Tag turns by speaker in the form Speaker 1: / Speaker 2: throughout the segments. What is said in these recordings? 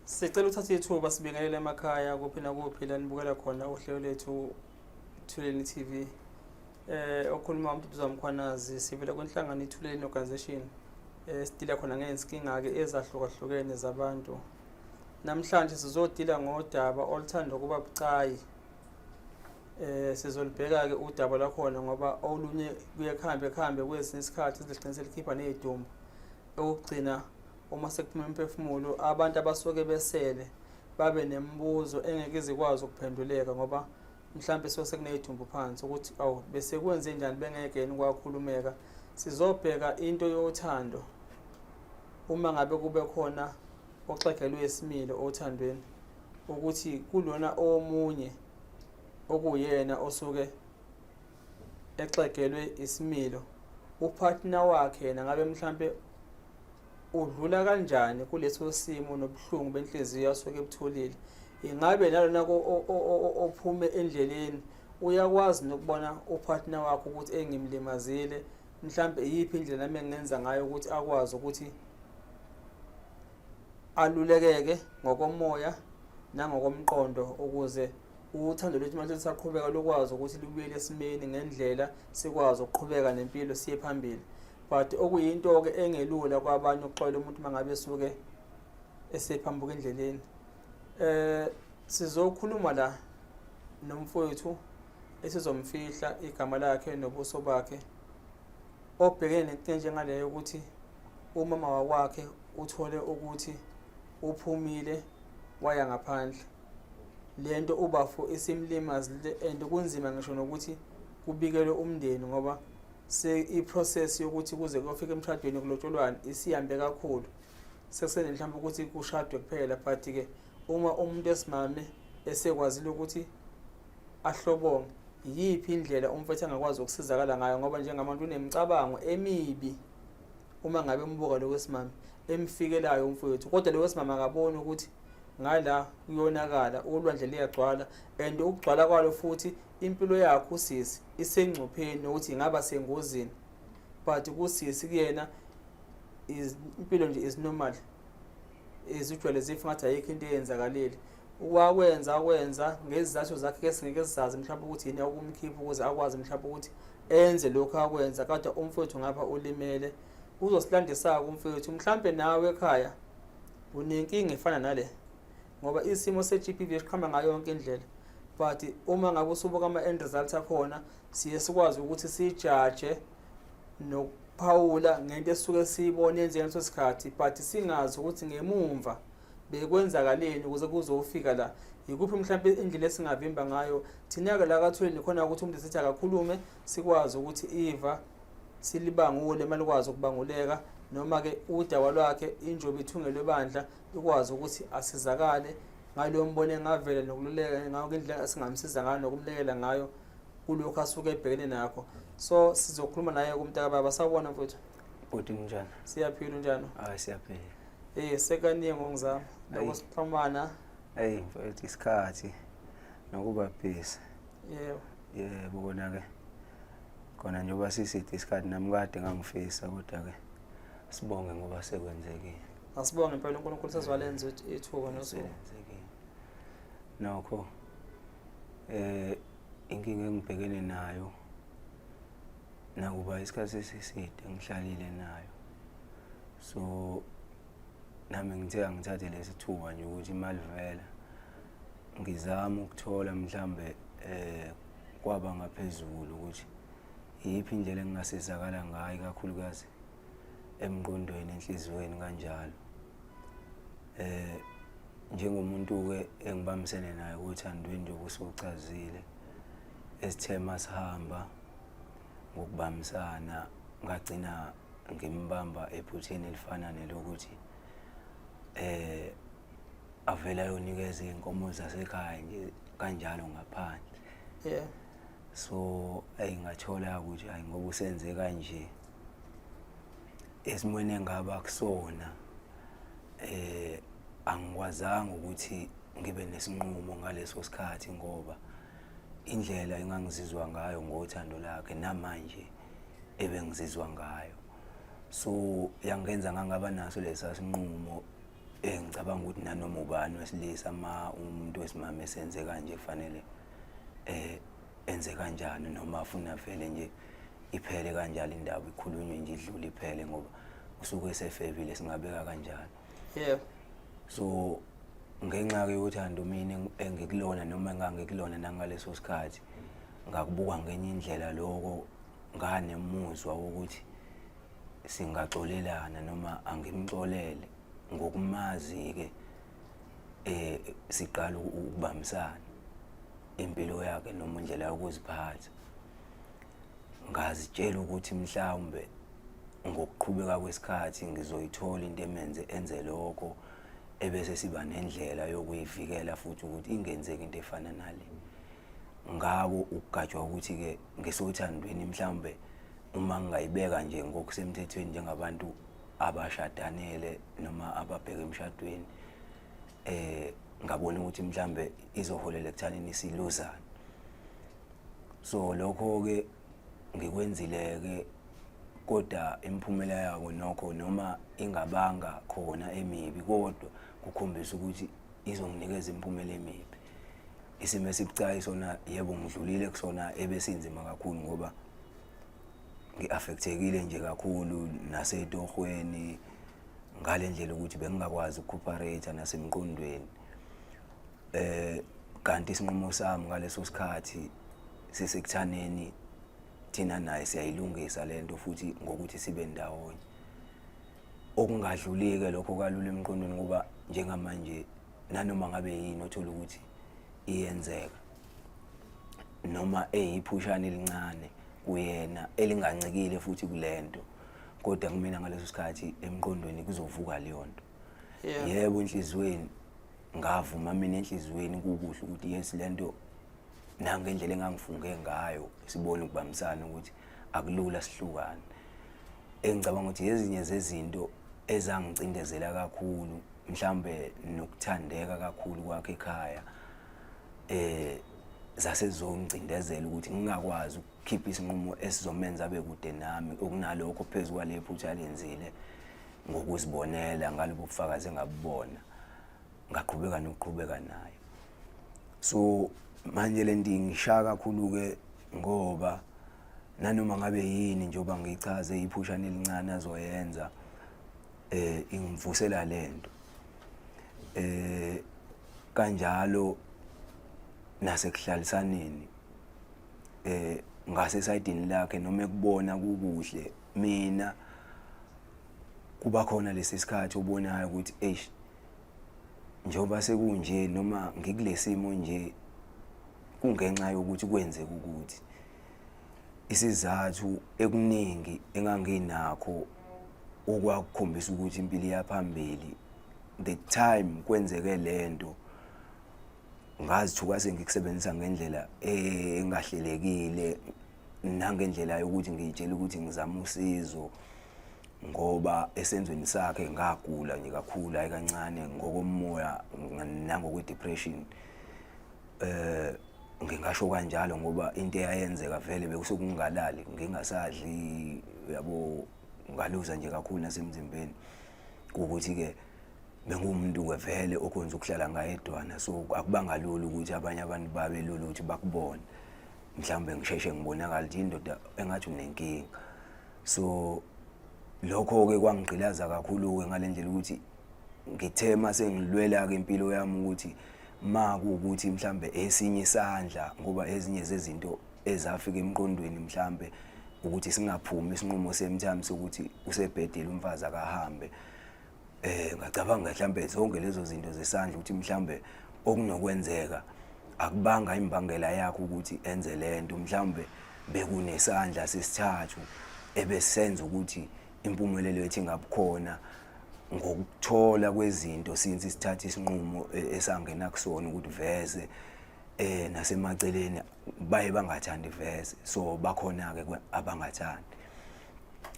Speaker 1: Sicela uthathe ithuba sibingelele emakhaya kuphi nakuphi la nibukela khona uhlelo lethu Thuleni TV. Okhuluma uMduduzi Mkhwanazi, sivela kwinhlangano iThuleni Organization, sidila khona ngezinkinga ke ezahlukahlukene zabantu. Namhlanje sizodila ngodaba oluthanda ukuba bucayi. Sizolibheka ke udaba lwakhona ngoba olunye kuye kuhambe kuhambe kwesinye isikhathi sizigcine selikhipha nezidumbu. Okugcina uma sekuphuma imiphefumulo, abantu abasuke besele babe nemibuzo engeke izikwazi ukuphenduleka ngoba mhlampe so sekuney'dumbu phansi ukuthi awu bese kwenze njani bengeke yini kwakhulumeka. Sizobheka into yothando uma ngabe kube khona oxegelwe isimilo othandweni, ukuthi kulona omunye okuyena osuke exegelwe isimilo, upartner wakhe yena ngabe mhlampe udlula kanjani kuleso simo nobuhlungu benhliziyo asuke ebutholile. Ingabe nalona ophume endleleni uyakwazi nokubona upartner wakhe ukuthi engimlimazile, mhlampe iyiphi indlela nami engingenza ngayo ukuthi akwazi ukuthi alulekeke ngokomoya nangokomqondo ukuze uthando lwethu manje lisaqhubeka lukwazi ukuthi lubuyele esimeni ngendlela sikwazi ukuqhubeka nempilo siye phambili. But okuyinto-ke engelula kwabanye ukuxolela umuntu uma ngabe esuke esephambuka endleleni. Sizokhuluma la nomfowethu esizomfihla igama lakhe nobuso bakhe, obhekene nenkinga njengaleyo ukuthi umama wakwakhe uthole ukuthi uphumile waya ngaphandle. Lento ubafo isimlimazile and kunzima ngisho nokuthi kubikelwe umndeni ngoba i-process yokuthi kuze kuyofika emshadweni kulotsholwane isihambe kakhulu. Sekusele mhlawumbe ukuthi kushadwe kuphela, but-ke uma umuntu esimame esekwazile ukuthi ahlobonge, iyiphi indlela umfethu angakwazi ukusizakala ngayo? Ngoba njengabantu unemicabango emibi uma ngabe embuka lo wesimame emfikelayo umfowethu, kodwa lo wesimame akaboni ukuthi ngala kuyonakala, ulwandle liyagcwala, and ukugcwala kwalo futhi impilo yakhe usisi isengcupheni ukuthi ingaba sengozini. But kusisi kuyena impilo nje is normal, izijwayele zifa ngathi ayikho into eyenzakalile. Wakwenza kwenza ngezizathu zakhe ke singeke sizazi mhlawumbe ukuthi yini okumkhipha ukuze akwazi mhlawumbe ukuthi enze lokhu akwenza, kodwa umfowethu ngapha ulimele. Uzosilandisa-ke umfowethu, mhlampe nawe ekhaya unenkinga efana nale, ngoba isimo se-GBV siqhama ngayo yonke indlela, but uma ngabe usubuka ama-end results akhona siye sikwazi ukuthi sijaje nokuphawula ngento esisuke siyibone yenzeka ngaleso sikhathi, but singazi ukuthi ngemumva bekwenzakaleni ukuze kuzofika la. Yikuphi mhlawumbe indlela esingavimba ngayo thina-ke la kaThuleni khona ukuthi umuntu sithi akakhulume sikwazi ukuthi iva silibangule uma likwazi ukubanguleka, noma-ke udaba lwakhe injobe ithungelwe bandla ikwazi ukuthi asizakale ngaloyo mbono engavela nokululeka ngayo indlela esingamsiza ngayo nokumlekela ngayo kulokhu asuke ebhekene nakho. So sizokhuluma naye kumntaka baba. Sawubona mfowethu.
Speaker 2: Bhuti, kunjani?
Speaker 1: Siyaphila, unjani?
Speaker 2: Hayi, siyaphila.
Speaker 1: Sekaningi ngizama lokho sixhumana.
Speaker 2: Hey mfowethu, isikhathi nokuba busy.
Speaker 1: Yebo.
Speaker 2: Yebo, kona ke khona njengoba siside isikhathi nami kade ngangifisa, kodwa ke sibonge ngoba sekwenzekile.
Speaker 1: Asibonge impela uNkulunkulu sezwalenza ithuba nosuku.
Speaker 2: Sekwenzekile. Nokho inkinga engibhekene nayo nakuba isikhathi esiside ngihlalile nayo, so nami ngithe angithathe lesi thuba nje ukuthi imali vela ngizama ukuthola mhlambe kwaba ngaphezulu ukuthi iyiphi indlela engingasizakala ngayo, ikakhulukazi emqondweni, enhliziyweni kanjalo. Njengomuntu ke engibambisene naye kothandweni njengoba usuchazile, esithe sihamba ngokubambisana ngagcina ngimbamba ephutheni elifana nelokuthi avela ayonikeza iy'nkomo zasekhaya nje kanjalo ngaphandle.
Speaker 1: Yeah.
Speaker 2: So ayi ngathola ukuthi ayi ngoba usenze kanje esimweni engaba kusona angikwazanga ukuthi ngibe nesinqumo ngaleso sikhathi ngoba indlela engangizizwa ngayo ngothando lakhe namanje ebengizizwa ngayo, so yangenza ngangaba naso lesa sinqumo engicabanga ukuthi nanoma ubani wesilisa ma umuntu wesimame esenze kanje kufanele enze kanjani, noma afuna vele nje iphele kanjalo indaba, ikhulunywe nje idlule iphele, ngoba usuke esefebile, singabeka kanjalo. So ngenxa-ke yothando mina engikulona noma engangikulona nangaleso sikhathi, ngakubuka ngenye indlela lokho, nganemuzwa wokuthi singaxolelana noma angimxolele. Ngokumazi-ke siqala ukubambisana impilo yakhe noma indlela yokuziphatha, ngazitshela ukuthi mhlawumbe ngokuqhubeka kwesikhathi ngizoyithola into emenze enze lokho, ebese siba nendlela yokuyivikela futhi ukuthi ingenzeki into efana nale. Ngako ukugajwa ukuthi-ke ngisothandweni, mhlawumbe uma ngingayibeka nje ngokusemthethweni njengabantu abashadanele noma ababheke emshadweni, ngabona ukuthi mhlambe izoholela ekuthanini siluzane. So lokho-ke ngikwenzile-ke, kodwa imiphumela yako nokho noma ingabanga khona emibi, kodwa kukhombisa ukuthi izonginikeza imiphumela emibi. Isimo esibucayi sona, yebo, ngidlulile kusona ebesinzima kakhulu ngoba ngi-affectekile nje kakhulu nasetohweni ngale ndlela ukuthi bengingakwazi ukucooperate nasemqondweni. Kanti isinqumo sami ngaleso sikhathi sisekuthaneni thina naye siyayilungisa lento futhi ngokuthi sibe ndawonye, okungadluli-ke lokho kalula emqondweni, ngoba njengamanje nanoma ngabe yini othola ukuthi iyenzeka noma eyiphushana elincane kuyena elingancikile futhi kulento, kodwa kumina ngaleso sikhathi emqondweni kuzovuka leyo nto. Yebo, enhliziyweni ngavuma mina, enhliziyweni kukuhle ukuthi yes, lento nangendlela engangifunge ngayo sibone ukubambisana ukuthi akulula sihlukane. Engicabanga ukuthi ezinye zezinto ezangicindezela kakhulu mhlambe nokuthandeka kakhulu kwakhe ekhaya zasezongicindezela ukuthi ngingakwazi ukukhipha isinqumo esizomenza abe kude nami, okunalokho phezu kwale phutha alenzile ngokuzibonela ngalobu bufakazi engabubona, ngaqhubeka nokuqhubeka naye. So manje lento ingishaya kakhulu-ke ngoba nanoma ngabe yini njengoba ngichaze iphushana elincane azoyenza ingivusela lento kanjalo nasekuhlalisaneni ngasesayidini lakhe noma ekubona kukuhle mina kuba khona lesi sikhathi obonayo ukuthi eish, njengoba sekunje noma ngikulesimo nje kungenxa yokuthi kwenzeka ukuthi isizathu ekuningi enganginakho okwakukhombisa ukuthi impilo iyaphambili. The time kwenzeke lento ngazithuka sengikusebenzisa ngendlela engahlelekile nangendlela yokuthi ngiyitshela ukuthi ngizama usizo, ngoba esenzweni sakhe ngagula nje kakhulu, hayi kancane, ngokomoya nangokwe-depression, ngingasho kanjalo, ngoba into eyayenzeka vele bekusekungalali, ngingasadli, yabo, ngaluza nje kakhulu nasemzimbeni, ukuthi-ke bengumuntu-ke vele okhonza ukuhlala ngayedwana, so akubanga lula ukuthi abanye abantu babe lula ukuthi bakubone, mhlawumbe ngisheshe ngibonakala ukuthi indoda engathi unenkinga. So lokho-ke kwangigqilaza kakhulu-ke ngale ndlela ukuthi ngithe uma sengilwela-ke impilo yami ukuthi ma kuwukuthi mhlambe esinye isandla, ngoba ezinye zezinto ezafika emqondweni mhlambe ukuthi singaphumi isinqumo semthami sokuthi usebhedile umfazi akahambe, ngacabanga mhlambe zonke lezo zinto zesandla ukuthi mhlambe okunokwenzeka akubanga imbangela yakho ukuthi enze lento, mhlambe bekunesandla sesithathu ebesenza ukuthi impumelelo yethu ingabukhona ngokuthola kwezinto since sithatha isinqumo esangena kusona ukuthi veze. Nasemaceleni baye bangathandi vese, so bakhona ke abangathandi.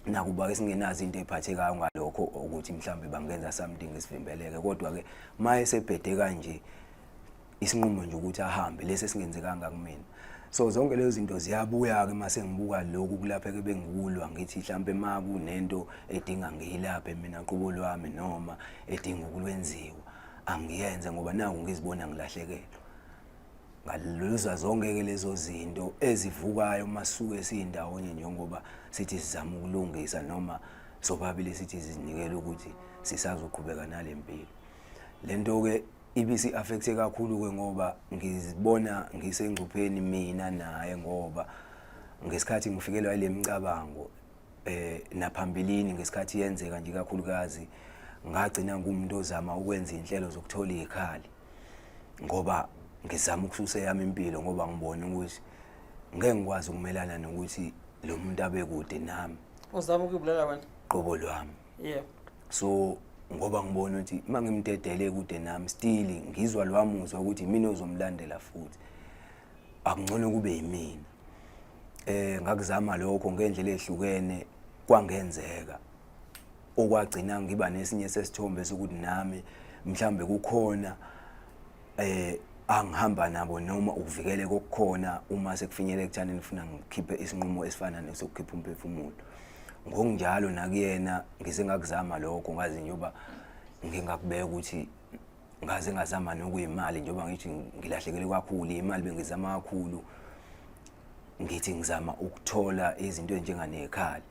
Speaker 2: Nakuba ke singenazo into ephathekayo ngalokho ukuthi mhlambe bangenza something isivimbeleke, kodwa ke maye sebhede kanje isinqumo nje ukuthi ahambe lesi esingenzekanga kumina. So zonke lezo zinto ziyabuya ke mase ngibuka lokhu kulapha ke bengikulwa, ngithi mhlambe ma kunento edinga ngiyilaphe mina qobo lwami noma edinga ukulwenziwa angiyenze, ngoba naku ngizibona ngilahlekelwa. Ngaluza zonke ke lezo zinto ezivukayo masuke siyindawonye, njengoba sithi sizama ukulungisa noma sobabili sithi sizinikela ukuthi sisazoqhubeka nalempilo. Lento ke ibisi affecte kakhulu ke ngoba ngizibona ngisengcupheni mina naye, ngoba ngesikhathi ngifikelwa ile micabango naphambilini ngesikhathi yenzeka nje kakhulukazi, ngagcina ngumuntu ozama ukwenza inhlelo zokuthola izikhali ngoba ngizama ukususa eyami impilo, ngoba ngibona ukuthi ngeke ngikwazi ukumelana nokuthi lo muntu abe kude nami.
Speaker 1: Uzama ukuyibulala wena?
Speaker 2: Qobo lwami.
Speaker 1: Yebo.
Speaker 2: So ngoba ngibona ukuthi uma ngimdedele kude nami, still ngizwa lwamuzwa ukuthi imina ozomlandela futhi, akungcono kube yimina. Ngakuzama lokho ngendlela ehlukene, kwangenzeka okwagcina ngiba nesinye sesithombe sokuthi nami mhlambe kukhona angihamba nabo noma ukuvikeleka okukhona uma sekufinyele ekuthani ngifuna ngikhiphe isinqumo esifana nesokukhipha umphefumulo. Ngokunjalo nakuyena ngize ngakuzama lokho, ngazi njengoba ngingakubeka ukuthi ngaze ngazama nokuyimali, njengoba ngithi ngilahlekelwe kakhulu imali, bengizama kakhulu ngithi ngizama ukuthola izinto ezinjenganekhali.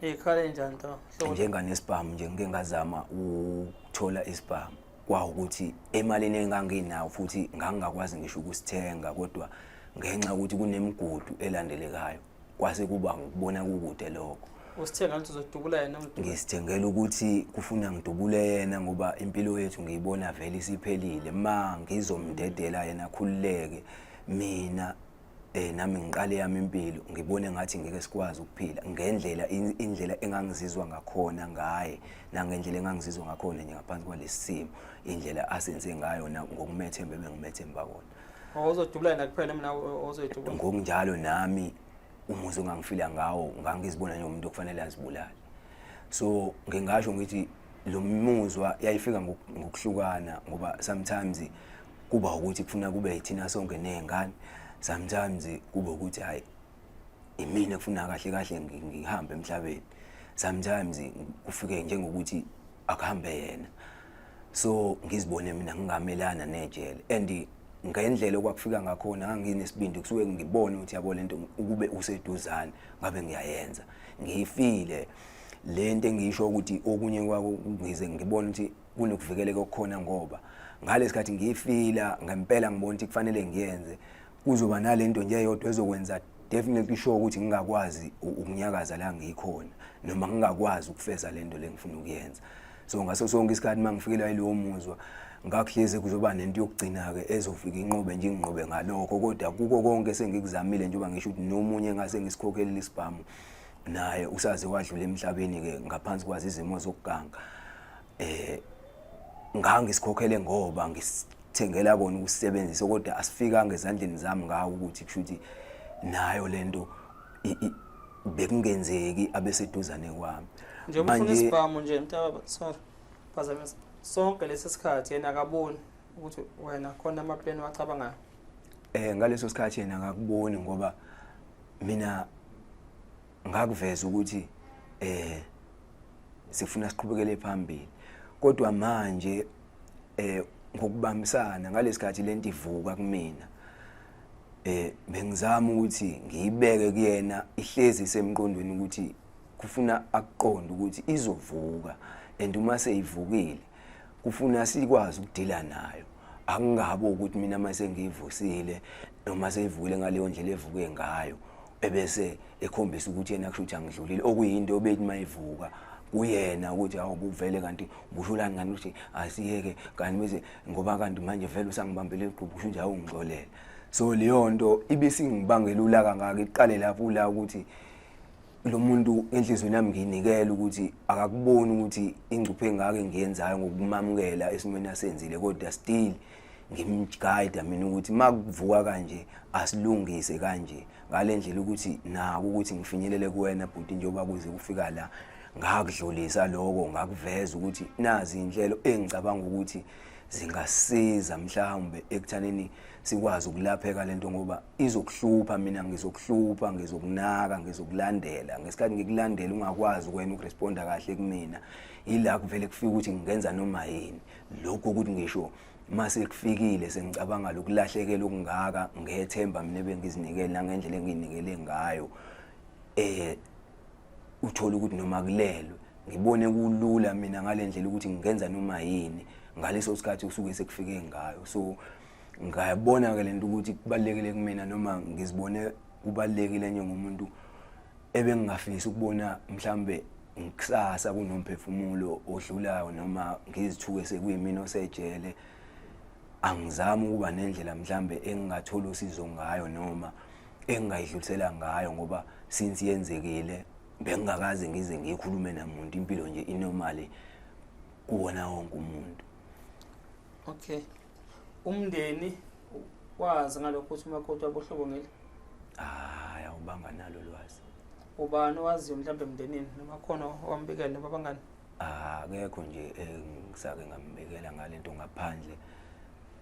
Speaker 1: Ikhali enjani to?
Speaker 2: Njenganesibhamu nje, ngike ngazama ukuthola isibhamu, kwawukuthi emalini enganginayo futhi ngangingakwazi ngisho ukusithenga, kodwa ngenxa yokuthi kunemigudu elandelekayo kwase kuba ngikubona kukude lokho.
Speaker 1: Usithenga ukuthi uzodubula yena?
Speaker 2: Ngisithengela ukuthi kufuna ngidubule yena, ngoba impilo yethu ngiyibona vele isiphelile. Ma ngizomdedela yena akhululeke, mina nami ngiqale yami impilo, ngibone ngathi ngeke sikwazi ukuphila ngendlela indlela engangizizwa ngakhona ngaye nangendlela engangizizwa ngakhona nje ngaphansi kwalesi simo, indlela asenze ngayo ngokumethemba ebengimethemba kona.
Speaker 1: Awuzodubula yena kuphela, mina ozoyidubula?
Speaker 2: Ngokunjalo nami umuzwa engangifila ngawo, ngangizibona njengomuntu okufanele azibulale. So ngingasho ngithi lo muzwa yayifika ngokuhlukana, ngoba sometimes kuba ukuthi kufuna kube yithina sonke ney'ngane, sometimes kube ukuthi hhayi imina kufuna kahle kahle ngihambe emhlabeni, sometimes kufike njengokuthi akuhambe yena. So ngizibone mina ngingamelana nejele, and ngendlela okwakufika ngakhona nganginesibindi, kusuke ngibone ukuthi yabo lento ukube useduzane ngabe ngiyayenza, ngiyifile lento engisho ukuthi okunye kwako ngize ngibone ukuthi kunokuvikeleka okukhona, ngoba ngalesikhathi ngiyifila ngempela ngibona ukuthi kufanele ngiyenze, kuzoba nalento nje eyodwa ezokwenza definitely sure ukuthi ngingakwazi ukunyakaza la ngikhona noma ngingakwazi ukufeza lento le ngifuna ukuyenza. So ngaso sonke isikhathi uma ngifikelwa yilowo muzwa, ngakuhlezi kuzoba nento yokugcina-ke ezofika inqobe nje, inginqobe ngalokho. Kodwa kuko konke sengikuzamile, njengoba ngisho ukuthi nomunye engase ngisikhokhelele isibhamu naye usaze wadlula emhlabeni-ke ngaphansi kwazo izimo zokuganga. Ngangisikhokhele ngoba ngisithengela kona ukusebenzisa, kodwa asifikanga ezandleni zami ngawo ukuthi kusho ukuthi nayo lento bekungenzeki abeseduzane kwami.
Speaker 1: Njengoba ufuna isibhamu nje mntaba, sorry phazamisa, sonke lesi sikhathi yena akaboni ukuthi wena khona ama-plan wacabangayo?
Speaker 2: Ngaleso sikhathi yena akakuboni, ngoba mina ngakuveza ukuthi sifuna siqhubekele phambili, kodwa manje ngokubambisana ngalesikhathi lento ivuka kumina, bengizama ukuthi ngiyibeke kuyena ihlezi isemqondweni ukuthi kufuna akuqonde ukuthi izovuka, and uma seyivukile kufuna sikwazi ukudila nayo. Akungabi ukuthi mina mase ngiyivusile noma seyivukile ngaleyo ndlela evuke ngayo ebese ekhombisa ukuthi yena kusho ukuthi angidlulile, okuyinto obethi mayivuka kuyena ukuthi awubuvele kanti ubushulani kanti ukuthi asiyeke kanti bese ngoba kanti manje vele usangibambele igqubu kusho nje awungixolele. So leyo nto ibisingibangela ulaka kangaka, iqale lapho ulaka ukuthi lo muntu enhliziyweni yami ngiyinikela ukuthi akakuboni ukuthi ingcuphe engaka engiyenzayo ngokumamukela esimweni asenzile, kodwa still Ngimguide mina ukuthi makuvuka kanje asilungise kanje ngalendlela ukuthi nako ukuthi ngifinyelele kuwena bhuti, njengoba kuze kufika la ngakudlulisa lokho, ngakuveza ukuthi nazi inhlelo engicabanga ukuthi zingasiza mhlawumbe ekuthaneni sikwazi ukulapheka lento, ngoba izokuhlupha, mina ngizokuhlupha, ngizokunaka, ngizokulandela. Ngesikhathi ngikulandela ungakwazi wena ukuresponda kahle kumina, ila kuvele kufika ukuthi ngingenza noma yini. Lokho ukuthi ngisho mase kufikile sengicabanga lokulahlekela okungaka ngethemba mina bengizinikele nangendlela engiyinikele ngayo, uthola ukuthi noma kulelwe ngibone kulula mina ngalendlela ukuthi ngingenza noma yini ngaleso sikhathi usuke sekufike ngayo. So ngayabona ke lento ukuthi kubalekile kumina, noma ngizibone kubalekile njengomuntu ebengingafisi ukubona mhlambe ngikusasa kunomphefumulo odlulayo noma ngizithuke sekuyimina osejele. Angizami ukuba nendlela mhlambe engingathola usizo ngayo noma engingayidlulisela ngayo, ngoba since yenzekile bengingakaze ngize ngikhulume namuntu, impilo nje inormally kuwona wonke umuntu.
Speaker 1: Okay, umndeni wazi ngalokho ukuthi umakoti wabohlobongile?
Speaker 2: Hayi, awubanga nalo lwazi.
Speaker 1: Ubani owaziyo mhlawumbe emndenini, noma khona owambikela noma abangani?
Speaker 2: Akekho nje engisake ngambikela ngalento ngaphandle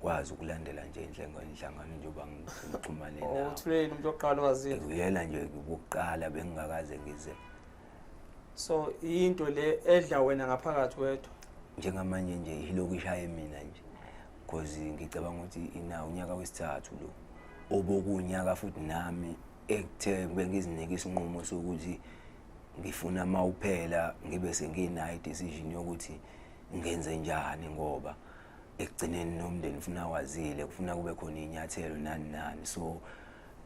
Speaker 2: kwazi ukulandela nje inhlangano njengoba ngixhumane nawo.
Speaker 1: Uthuleni umuntu oqala owazile?
Speaker 2: Uyena nje ukuqala, bengingakaze ngize.
Speaker 1: So into le edla wena ngaphakathi wedwa?
Speaker 2: Njengamanje nje ilokhu ishaye mina nje, because ngicabanga ukuthi inawo unyaka wesithathu lo obokunyaka, futhi nami ekuthe bengizinike isinqumo sokuthi ngifuna mawuphela ngibe senginayo i-decision yokuthi ngenze njani, ngoba ekugcineni nomndeni ufuna wazile, kufuna kube khona inyathelo nani nani. So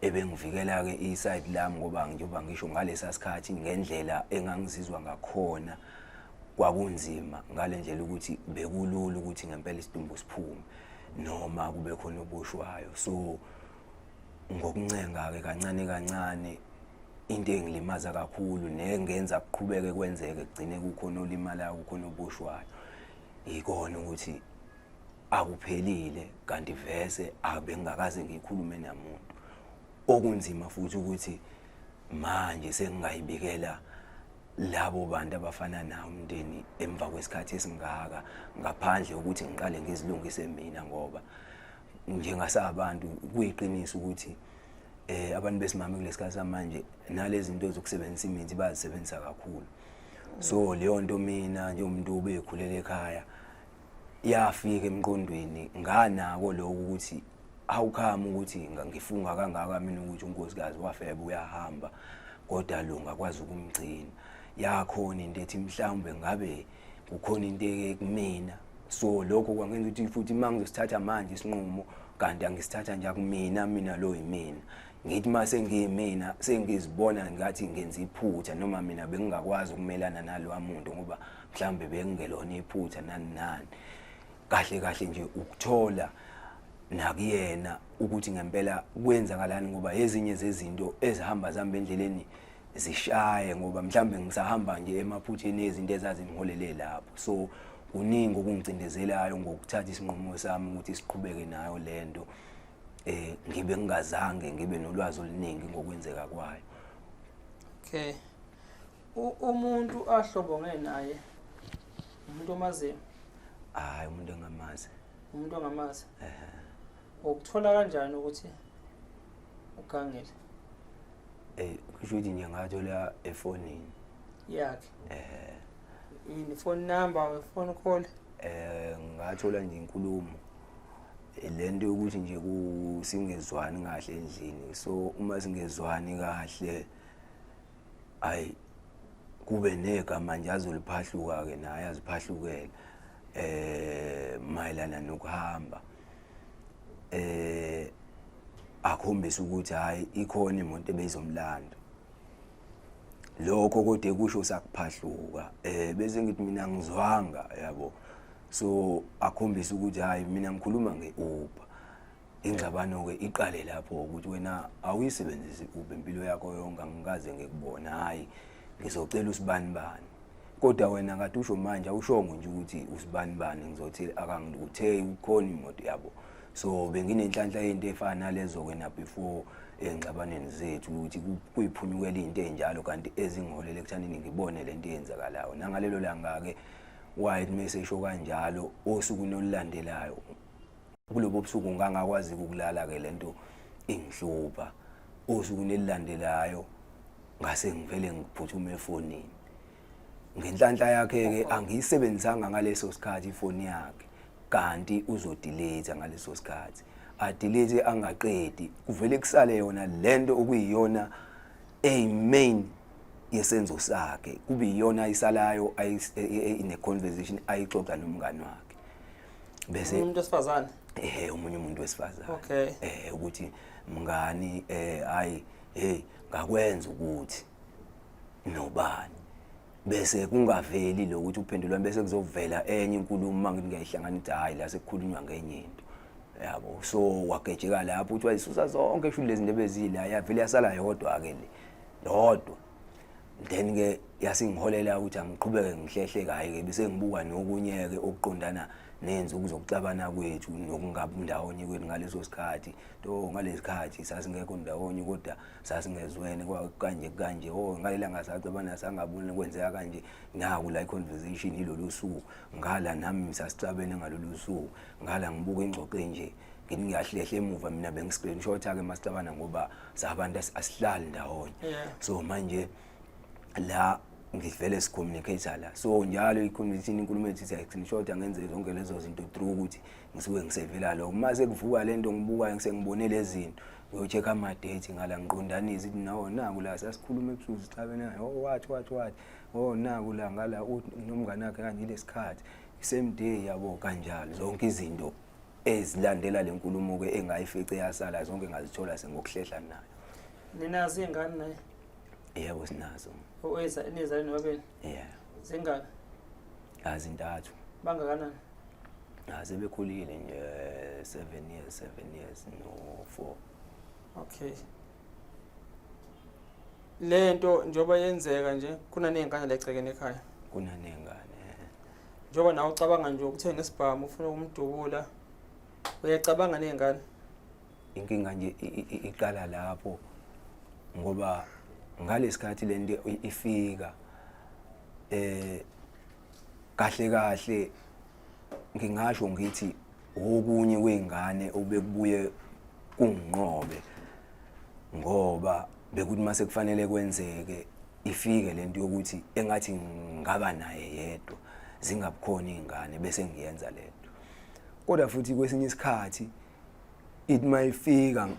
Speaker 2: ebengivikela ke iside lami, ngoba njengoba ngisho ngalesa sikhathi ngendlela engangizizwa ngakhona kwakunzima ngalendlela ukuthi bekulula ukuthi ngempela isidumbu siphume noma kube khona oboshwayo. So ngokuncenga ke kancane kancane, into engilimaza kakhulu nengenza kuqhubeke kwenzeke kugcine kukhona olimalayo, kukhona oboshwayo, ikona ukuthi akuphelile kanti vese abengakaze ngikhulume namuntu. Okunzima futhi ukuthi manje sengingayibikela labo bantu abafana nawo umndeni emva kwesikhathi esingaka, ngaphandle ukuthi ngiqale ngizilungise mina, ngoba njengasabantu kuyiqiniso ukuthi abantu besimame kulesikhathi samanje nalezi zinto zokusebenzisa imithi bayazisebenzisa kakhulu. So leyo nto mina njengomuntu obekhulela ekhaya yafika emqondweni nganako lokho ukuthi awukhama ukuthi ngifunga kangaka mina ukuthi unkosikazi wafeba uyahamba, kodwa lo ngakwazi ukumgcina. Yakhona into ethi mhlawumbe ngabe kukhona into ekumina. So lokho kwangenza ukuthi futhi uma ngizosithatha manje isinqumo, kanti angisithatha nje akumina, mina lo yimina. Ngithi mase ngiyimina sengizibona ngathi ngenza iphutha, noma mina bengingakwazi ukumelana nalowa muntu ngoba mhlawumbe bengingelona iphutha nani nani. Kahle kahle nje ukuthola nakuyena ukuthi ngempela kwenzakalani, ngoba ezinye zezinto ezihamba zihamba endleleni zishaye, ngoba mhlawumbe ngisahamba nje emaphutheni ezinto ezazingiholele lapho. So kuningi okungicindezelayo ngokuthatha isinqumo sami ukuthi siqhubeke nayo lento, ngibe ngingazange ngibe nolwazi oluningi ngokwenzeka kwayo.
Speaker 1: Okay, umuntu ahlobonge naye umuntu omaziyo?
Speaker 2: Hayi, umuntu engamazi.
Speaker 1: Umuntu ongamazi? Ukuthola kanjani ukuthi ugangile?
Speaker 2: Kusho ukuthi nje ngathola efonini
Speaker 1: yakhe. Yini, phone number, phone call?
Speaker 2: Ngathola nje inkulumo lento yokuthi nje kusingezwani kahle endlini. So uma singezwani kahle, ayi kube negama nje azoliphahluka ke naye aziphahlukele mayelana nokuhamba, akhombisa ukuthi hayi ikhona imoto ebezomlanda. Lokho kodwa kusho sakuphahluka, bese ngithi mina ngizwanga yabo. So akhombisa ukuthi hayi mina ngikhuluma ngeUber. Ingxabano ke iqale lapho ukuthi wena awuyisebenzisi iUber impilo yakho yonke, angikaze ngikubona, hayi ngizocela usibani bani. Kodwa wena kade usho manje awushongo nje ukuthi usibani bani, ngizothi akangiluthe ukhona imoto yabo. So benginenhlanhla yento efana nalezo-ke na before ey'ngxabanweni zethu ukuthi kuyiphunyukela iy'nto ey'njalo kanti ezingiholela ekuthanini ngibone le nto eyenzakalayo. Nangalelo langa-ke wayethi mesesho kanjalo osukwini olulandelayo kulobo busuku ngangakwazi ukulala-ke le nto ingihlupha. Osukwini elilandelayo ngase ngivele ngiphuthume efonini. Ngenhlanhla yakhe-ke angiyisebenzisanga ngaleso sikhathi ifoni yakhe kanti uzodelete ngaleso sikhathi. Adelete angaqedi kuvele kusale yona lento okuyiyona eyi-main yesenzo sakhe kube iyona ayisalayo ine-conversation ayixoxa nomngani wakhe
Speaker 1: bese umuntu wesifazane
Speaker 2: omunye umuntu wesifazane
Speaker 1: okay
Speaker 2: ukuthi mngani hayi hey ngakwenza ukuthi nobani bese kungaveli lokuthi uphendulwa bese kuzovela enye inkulumo uma ngithi ngiyayihlanganisa hayi la sekukhulunywa ngenye into yabo. So wagejeka lapho ukuthi wayisusa zonke sho lezi zinto ebezila yavele yasala yodwa ke le yodwa. Then ke yasingiholela ukuthi angiqhubeke ngihlehle kayi ke bese ngibuka nokunye ke okuqondana nenzuku zokuxabana kwethu nokungabi ndawonye kwethu ngaleso sikhathi. To ngalesikhathi sasingekho ndawonye kodwa sasingezwene kanje kanje, oh ngalelanga saxabana sangaboni kwenzeka kanje, naku la i-conversation ilolu suku ngala nami sasixabene ngalolu suku ngala ngibuka ingxoxo enje ngithi ngiyahlehla emuva mina bengi-screenshot-a ke masixabana ngoba sabantu asihlali ndawonye. So manje la ngivele si-communicate la, so njalo i-communication inkulumo ethu siyayi-screenshot ngenze zonke lezo zinto through ukuthi ngisuke ngisevela lokho. Uma sekuvuka lento ngibukayo sengibone lezi zinto ngiyo-check ama-date ngala ngiqondanise ukuthi nawo naku la sasikhuluma ebusuku sixabene naye, oh wathi wathi wathi, oh naku la ngala nomngane wakhe kanje ilesikhathi same day yabo kanjalo. Zonke izinto ezilandela le nkulumo-ke engayifice yasala zonke ngazithola sengokuhlehla nayo.
Speaker 1: Ninazo iy'ngane naye?
Speaker 2: Yebo sinazo.
Speaker 1: Nizale nobabili?
Speaker 2: Yeah.
Speaker 1: Zingaki?
Speaker 2: Azintathu.
Speaker 1: Bangakanani?
Speaker 2: Sebekhulile nje, 7 years, 7 years no 4.
Speaker 1: Okay. Lento njengoba yenzeka nje kunaney'ngane la egcekeni ekhaya?
Speaker 2: Kunaney'ngane.
Speaker 1: Njengoba nawe ucabanga nje ukuthenga isibhamu ufuna ukumdubula, uyacabanga ney'ngane?
Speaker 2: Inkinga nje iqala lapho ngoba ngalesikhathi lento ifika kahle kahle ngingasho ngithi okunye kwey'ngane obekubuye kunginqobe ngoba bekuthi mase kufanele kwenzeke ifike lento yokuthi engathi ngaba naye yedwa zingabukhona iy'ngane bese ngiyenza lento. Kodwa futhi kwesinye isikhathi ithi mayifika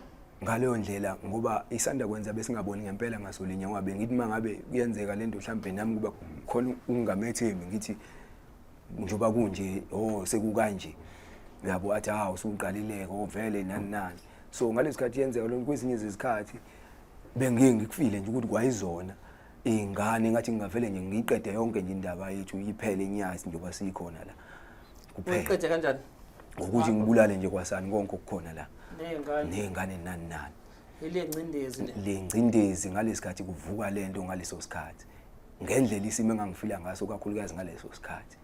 Speaker 2: ngaleyo ndlela ngoba isanda kwenza besingaboni ngempela ngasolinye ngoba bengithi mangabe kuyenzeka lento mhlambe nami kuba khona ukungamethembi ngithi njengoba kunje oh sekukanje uyabo athi hawu usuqalileke oh vele nani nani. So ngalesikhathi yenzeka lokho kwezinye izikhathi bengiye ngikufile nje ukuthi kwayizona ingane ngathi ngingavele nje ngiyiqede yonke nje indaba yethu iphele inyasi njengoba sikhona la.
Speaker 1: Kuphela. Uyiqede kanjani?
Speaker 2: Ngokuthi ngibulale nje kwasani konke okukhona la.
Speaker 1: Nezingane.
Speaker 2: Nezingane nani nani.
Speaker 1: Ile ngcindezi
Speaker 2: le. Le ngcindezi ngalesikhathi kuvuka lento ngaleso sikhathi. Ngendlela isimo engangifila ngaso kakhulukazi ngaleso sikhathi.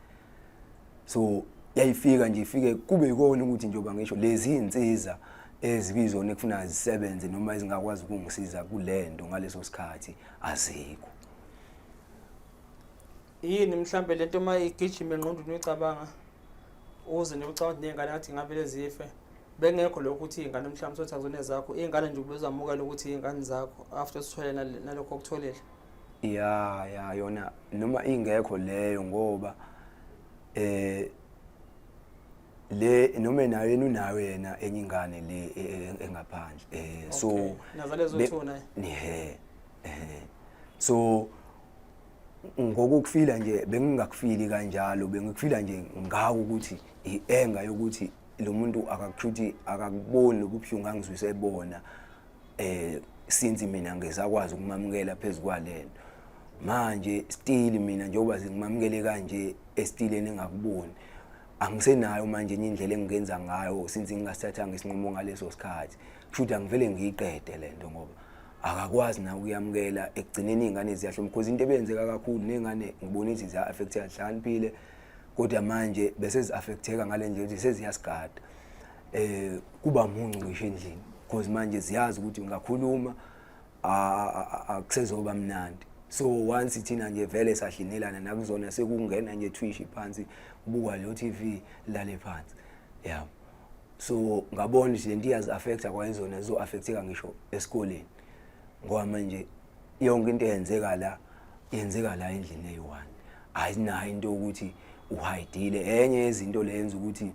Speaker 2: So yayifika nje ifike kube ikona ukuthi njengoba ngisho lezi insiza ezibizona ekufuna zisebenze noma ezingakwazi ukungisiza kulento ngaleso sikhathi azikho.
Speaker 1: Yini mhlambe lento uma igijima engqondweni uyicabanga uze nje ucabanga ney'ngane ngathi ngabe lezife bengekho lokho ukuthi iy'ngane mhlawumbe sothi akuzona ezakho iy'ngane nje ubezamukela ukuthi iy'ngane zakho after usithwele nalokho okutholile.
Speaker 2: Ya ya yona noma ingekho leyo ngoba le noma nayo yena unayo yena enye ingane le engaphandle so
Speaker 1: nazalezo two naye
Speaker 2: so ngokukufila nje bengingakufili kanjalo bengikufila nje ngawo ukuthi ienga yokuthi lo muntu akakushuthi akakuboni lobuhlungu angizwise bona since mina ngisakwazi ukumamukela phezukwalento. Manje still mina njengoba sengimamukele kanje estileni engakuboni angisenayo manje enye indlela engingenza ngayo since ngingasithathanga isinqumo ngaleso sikhathi. Kusho angivele ngiyiqede lento ngoba akakwazi nawe ukuyamukela ekugcineni iy'ngane ziyahloma because into ebeyenzeka kakhulu ney'ngane ngibona ukuthi ziya-affecteka zihlakaniphile kodwa manje bese zi-affecteka ngale ndlela ukuthi seziyasigada. Kuba muncu ngisho endlini because manje ziyazi ukuthi ungakhuluma akusezoba mnandi. So once thina nje vele sahlinelana nakuzona, sekungena nje thwishi phansi, kubuka lo TV, lale phansi, yeah. So ngabona ukuthi lento iyazi-affecta kwayizona, zizo-affecteka ngisho esikoleni, ngoba manje yonke into eyenzeka la yenzeka la endlini eyi-one, ayinayo into yokuthi uhayidile. Enye yezinto le yenza ukuthi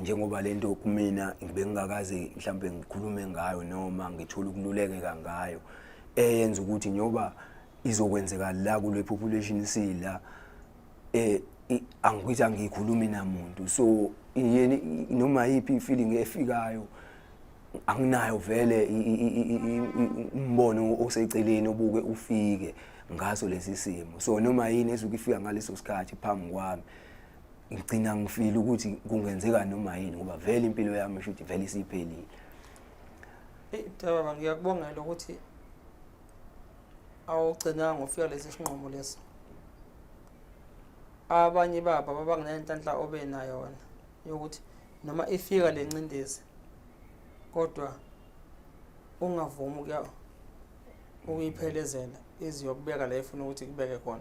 Speaker 2: njengoba lento kumina ngibe ngingakaze mhlambe ngikhulume ngayo noma ngithola ukululekeka ngayo, eyenza ukuthi njoba izokwenzeka la kule population sila, angithi angikhulumi namuntu, so yeni noma yiphi feeling efikayo anginayo vele umbono oseceleni obuke ufike ngaso lesi simo. So noma yini esuke ifika ngaleso sikhathi phambi kwami, ngigcina ngifile ukuthi kungenzeka noma yini, ngoba vele impilo yami isho ukuthi vele isiphelile.
Speaker 1: Eyi baba, ngiyakubongela ukuthi awugcinanga ufika lesi sinqumo lesi. Abanye baba babangenenhlanhla obe nayo wena yokuthi noma ifika le ncindezi kodwa ungavumi ukuya ukuyiphelezela iziyokubeka la ifuna ukuthi kubeke khona,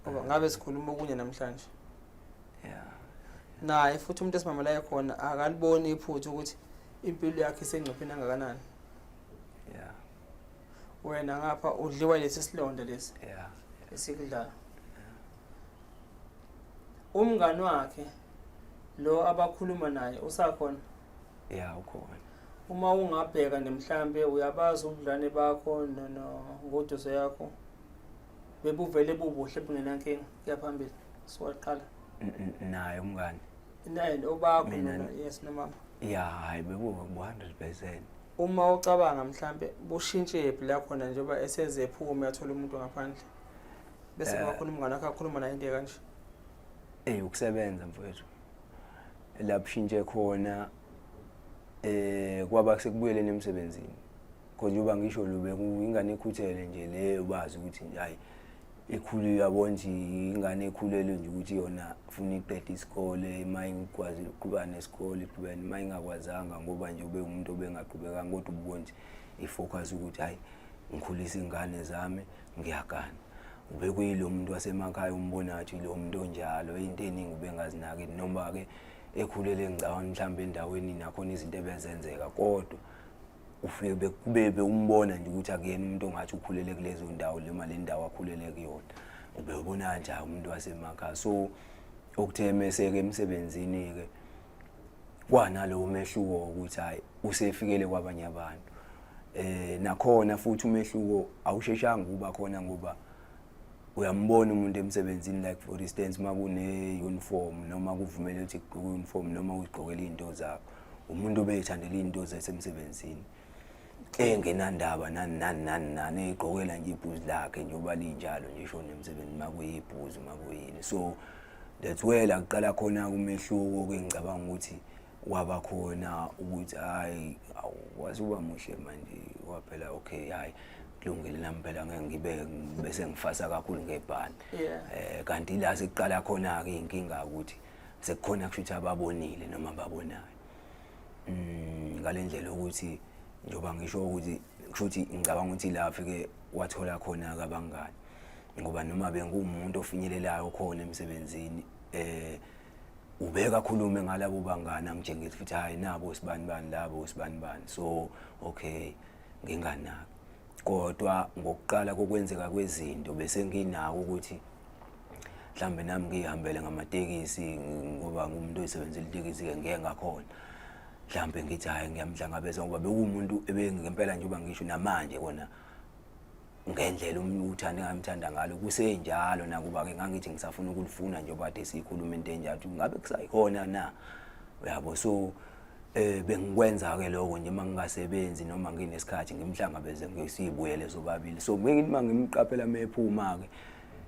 Speaker 1: ngoba ngabe sikhuluma okunye namhlanje. Naye futhi umuntu esimamelayo khona akaliboni iphutha ukuthi impilo yakhe isengcupheni kangakanani. Wena ngapha udliwa lesi silonda lesi esikudlayo. Umngani wakhe lo abakhuluma naye usakhona?
Speaker 2: Yeah, ukhona.
Speaker 1: Uma ungabheka nemhlambe uyabazi ubudlwane bakho nongoduso yakho bebuvele bubuhle bungenankinga kuya phambili siwaqala.
Speaker 2: Naye umngani?
Speaker 1: Naye obakho yes nomama.
Speaker 2: Yeah, hayi, bekuba 100%.
Speaker 1: Uma ucabanga mhlambe bushintshephi la khona njengoba eseze ephume yathola umuntu ngaphandle bese kuba khona umngane wakhe akhuluma naye into kanje?
Speaker 2: Ukusebenza mfowethu, lapho shintshe khona kwaba sekubuyeleni emsebenzini, because njengoba ngisho lube ingane ekhuthele nje le, ubazi ukuthi nje hayi ikhulu, uyabona nje ingane ekhulelwe nje ukuthi yona ufuna iqede isikole, uma ingikwazi ukuqhubeka nesikole iqhubeka, uma ingakwazanga ngoba nje ube umuntu obengaqhubekanga, kodwa ubona nje ifocus ukuthi hayi ngikhulisa ingane zami, ngiyagana. Ube kuyilo muntu wasemakhaya umbona ngathi lo muntu onjalo, into eningi ubengazinaki, noma-ke ekhulele ngicabanga mhlawumbe endaweni nakhona izinto ebezenzeka, kodwa ufike bekube bewumbona nje ukuthi akuyena umuntu ongathi ukhulele kulezo ndawo noma le ndawo akhulele kuyona, ubewubona kanjani umuntu wasemakhaya. So okuthe mese-ke emsebenzini-ke kwanalowo mehluko ukuthi hayi usefikele kwabanye abantu, nakhona futhi umehluko awusheshanga ukuba khona, ngoba uyambona umuntu emsebenzini, like for instance uma kune-uniform noma kuvumele ukuthi kugqoke uniform noma uzigqokele iy'nto zakho, umuntu obeyithandela iy'nto zasemsebenzini engenandaba nani nani nani nani, eyigqokela nje ibhuzi lakhe njengoba linjalo nje shona emsebenzini, uma kuyibhuzi uma kuyini. So that's where la kuqala khona umehluko-ke, ngicabanga ukuthi waba khona ukuthi hayi wasuba muhle manje waphela. Okay, hayi kulungile nami phela ngeke ngibe bese ngifasa kakhulu ngebhani. Kanti la sekuqala khona ke inkinga ukuthi sekukhona kusho ukuthi ababonile noma ababonayo ngalendlela ukuthi njengoba ngisho ukuthi kusho ukuthi ngicabanga ukuthi la afike wathola khona abangani, ngoba noma bengumuntu ofinyelelayo khona emsebenzini, ubeka khulume ngalabo bangani, angitshengise futhi hayi nabo sibani bani labo sibani bani. So okay, nginganaki, kodwa ngokuqala kokwenzeka kwezinto bese nginako ukuthi mhlambe nami ngihambele ngamatekisi, ngoba ngumuntu oyisebenzela itekisi ke, ngeke ngakhona mhlambe ngithi hayi ngiyamhlangabeza, ngoba bekuwumuntu ebengempela njengoba ngisho namanje kona ngendlela umuntu uthanda ngamthanda ngalo kusenjalo. Nakuba-ke ngangithi ngisafuna ukulifuna njengoba kade siyikhuluma into enjalo ukuthi ngabe kusayikhona na, uyabo. So bengikwenza ke lokho nje mangingasebenzi noma nginesikhathi ngimhlangabeze ngisibuyele sobabili. So ngithi mangimqaphela mephuma ke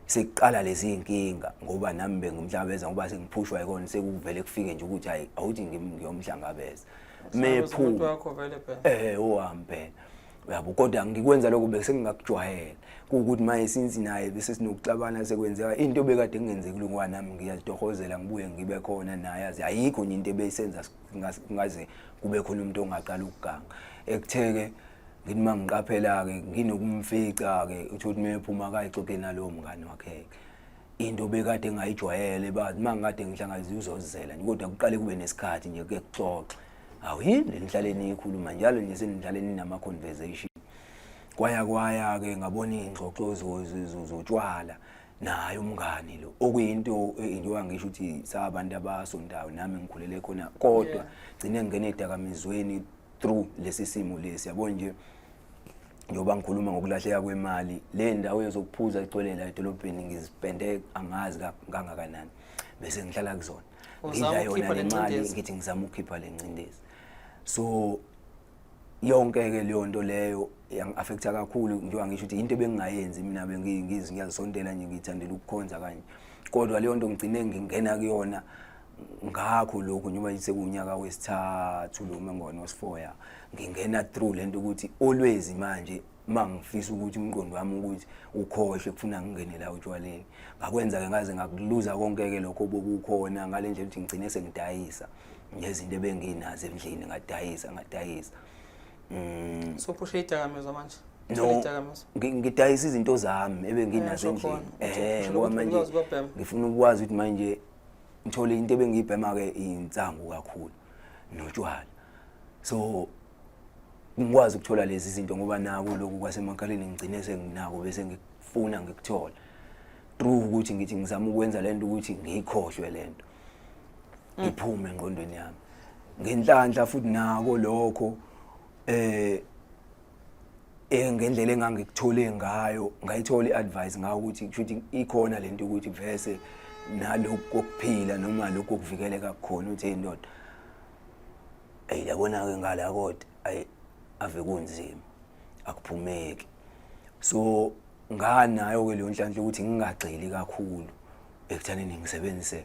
Speaker 2: sekuqala lezi inkinga, ngoba nami bengimhlangabeza ngoba sengiphushwa yikona, sekuvele kufike nje ukuthi hayi awuthi ngiyomhlangabeza mephuma
Speaker 1: wakho vele phela.
Speaker 2: Owami phela. Uyabo, kodwa ngikwenza lokho bese ngingakujwayele. Kuwukuthi manje since naye bese sinokuxabana sekwenzeka into bekade kungenzeki lokho nami ngiyazitohozela ngibuye ngibe khona naye azi ayikho nje into ebeyisenza ngaze kube khona umuntu ongaqala ukuganga. Ekutheke ngithi uma ngiqaphela-ke nginokumfica-ke uthole ukuthi mephuma akayixoxe nalowo mngani wakhe-ke into bekade ngayijwayele bazi uma ngikade ngihlangabeza uzozela nje kodwa kuqale kube nesikhathi nje kuke kuxoxe awu yini nihlale niyikhuluma njalo nje senihlale ninama-conversation. Kwaya kwaya-ke ngabona iy'ngxoxo zotshwala naye umngani lo okuyinto njengoba ngisho ukuthi sabantu abasontayo nami ngikhulele khona kodwa gcine ngingena ey'dakamizweni through lesi simo lesi yabo nje. Njengoba ngikhuluma ngokulahleka kwemali, le ndawo yezokuphuza igcwele la edolobheni ngizipende angazi kangakanani bese ngihlala kuzona ngidla yona le mali ngithi ngizama ukukhipha le ngcindezi. So yonke-ke leyo nto leyo yangi-affecta kakhulu njengoba ngisho ukuthi into ebengingayenzi mina ngiyazisondela nje ngiyithandela ukukhonza kanje, kodwa leyo nto ngigcine ngingena kuyona ngakho lokhu njengoba sekuwunyaka wesithathu lo mengona wesi-4 ya ngingena through lento ukuthi always manje uma ngifisa ukuthi umqondo wami ukuthi ukhohlwe kufuna ngingene la otshwaleni. Ngakwenza-ke ngaze ngakuluza konke-ke lokho bokukhona ngale ndlela ukuthi ngigcine sengidayisa ngezinto ebenginazo endlini, ngadayisa ngadayisa.
Speaker 1: So phusha idakamizwa manje?
Speaker 2: No, ngidayisa izinto zami ebenginazo endlini ngoba manje ngifuna ukwazi ukuthi manje ngithole into ebengiyibhema-ke insangu kakhulu notshwala, so ngikwazi ukuthola lezi zinto ngoba nako lokhu kwasemakhaleni ngigcine senginako bese ngikufuna ngikuthola through ukuthi ngithi ngizama ukwenza lento ukuthi ngiyikhohlwe lento iphume engqondweni yami. Ngenhlanhla futhi nako lokho ngendlela engangikuthole ngayo ngayithola i-advice ngawo ukuthi kusho ikhona lento ukuthi vese nalokhu kokuphila noma lokhu kokuvikeleka kukhona uthi indoda ayi yabona-ke ngala kodwa ayi ave kunzima akuphumeki. So nganayo-ke leyo nhlanhla ukuthi ngingagxili kakhulu ekuthaneni ngisebenzise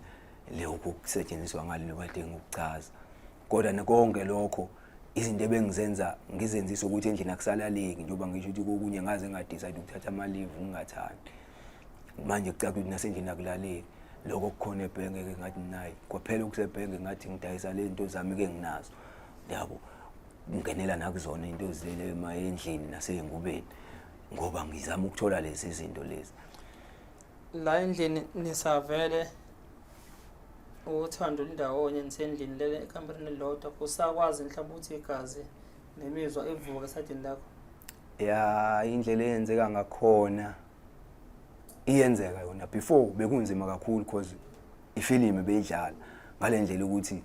Speaker 2: lokhu kusetshenziswa ngale kade ngikuchaza, kodwa konke lokho izinto ebengizenza ngizenzisa ukuthi endlini akusalaleki njengoba ngisho ukuthi kokunye ngaze ngadecide ukuthatha ama-leave ngingathandi. Manje kucaca ukuthi nasendlini akulaleki, lokho kukhona ebhenke-ke ngathi nayi kwaphela okusebhenke ngathi ngidayisa le nto zami-ke nginazo yabo ngingenela nakuzona into zile endlini nasey'ngubeni ngoba ngizama ukuthola lezi zinto lezi.
Speaker 1: La endlini nisavele uthando lindawonye nisendlini lele ekamereni elilodwa, usakwazi mhlawumbe ukuthi igazi nemizwa ivuke esayidini lakho?
Speaker 2: Ya, indlela eyenzeka ngakhona iyenzeka yona. Before bekunzima kakhulu because ifilimu beyidlala ngale ndlela ukuthi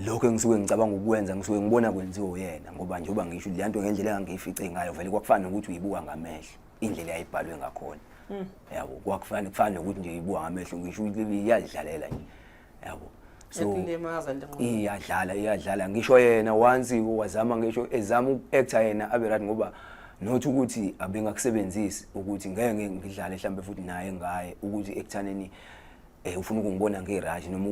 Speaker 2: lokho engisuke ngicabanga ukwenza ngisuke ngibona kwenziwa uyena, ngoba njengoba ngisho le nto ngendlela engangiyifice ngayo vele kwakufana nokuthi uyibuka ngamehlo indlela eyayibhalwe ngakhona. Yabo, kwakufana kufana nokuthi nje uyibuka ngamehlo ngisho iyadlalela nje yabo.
Speaker 1: So
Speaker 2: iyadlala iyadlala ngisho yena once wazama ngisho ezama uku-actor yena abe right, ngoba not ukuthi abengakusebenzisi ukuthi ngeke ngidlale mhlambe futhi naye ngaye ukuthi ekuthaneni ufuna ukungibona ngi-right noma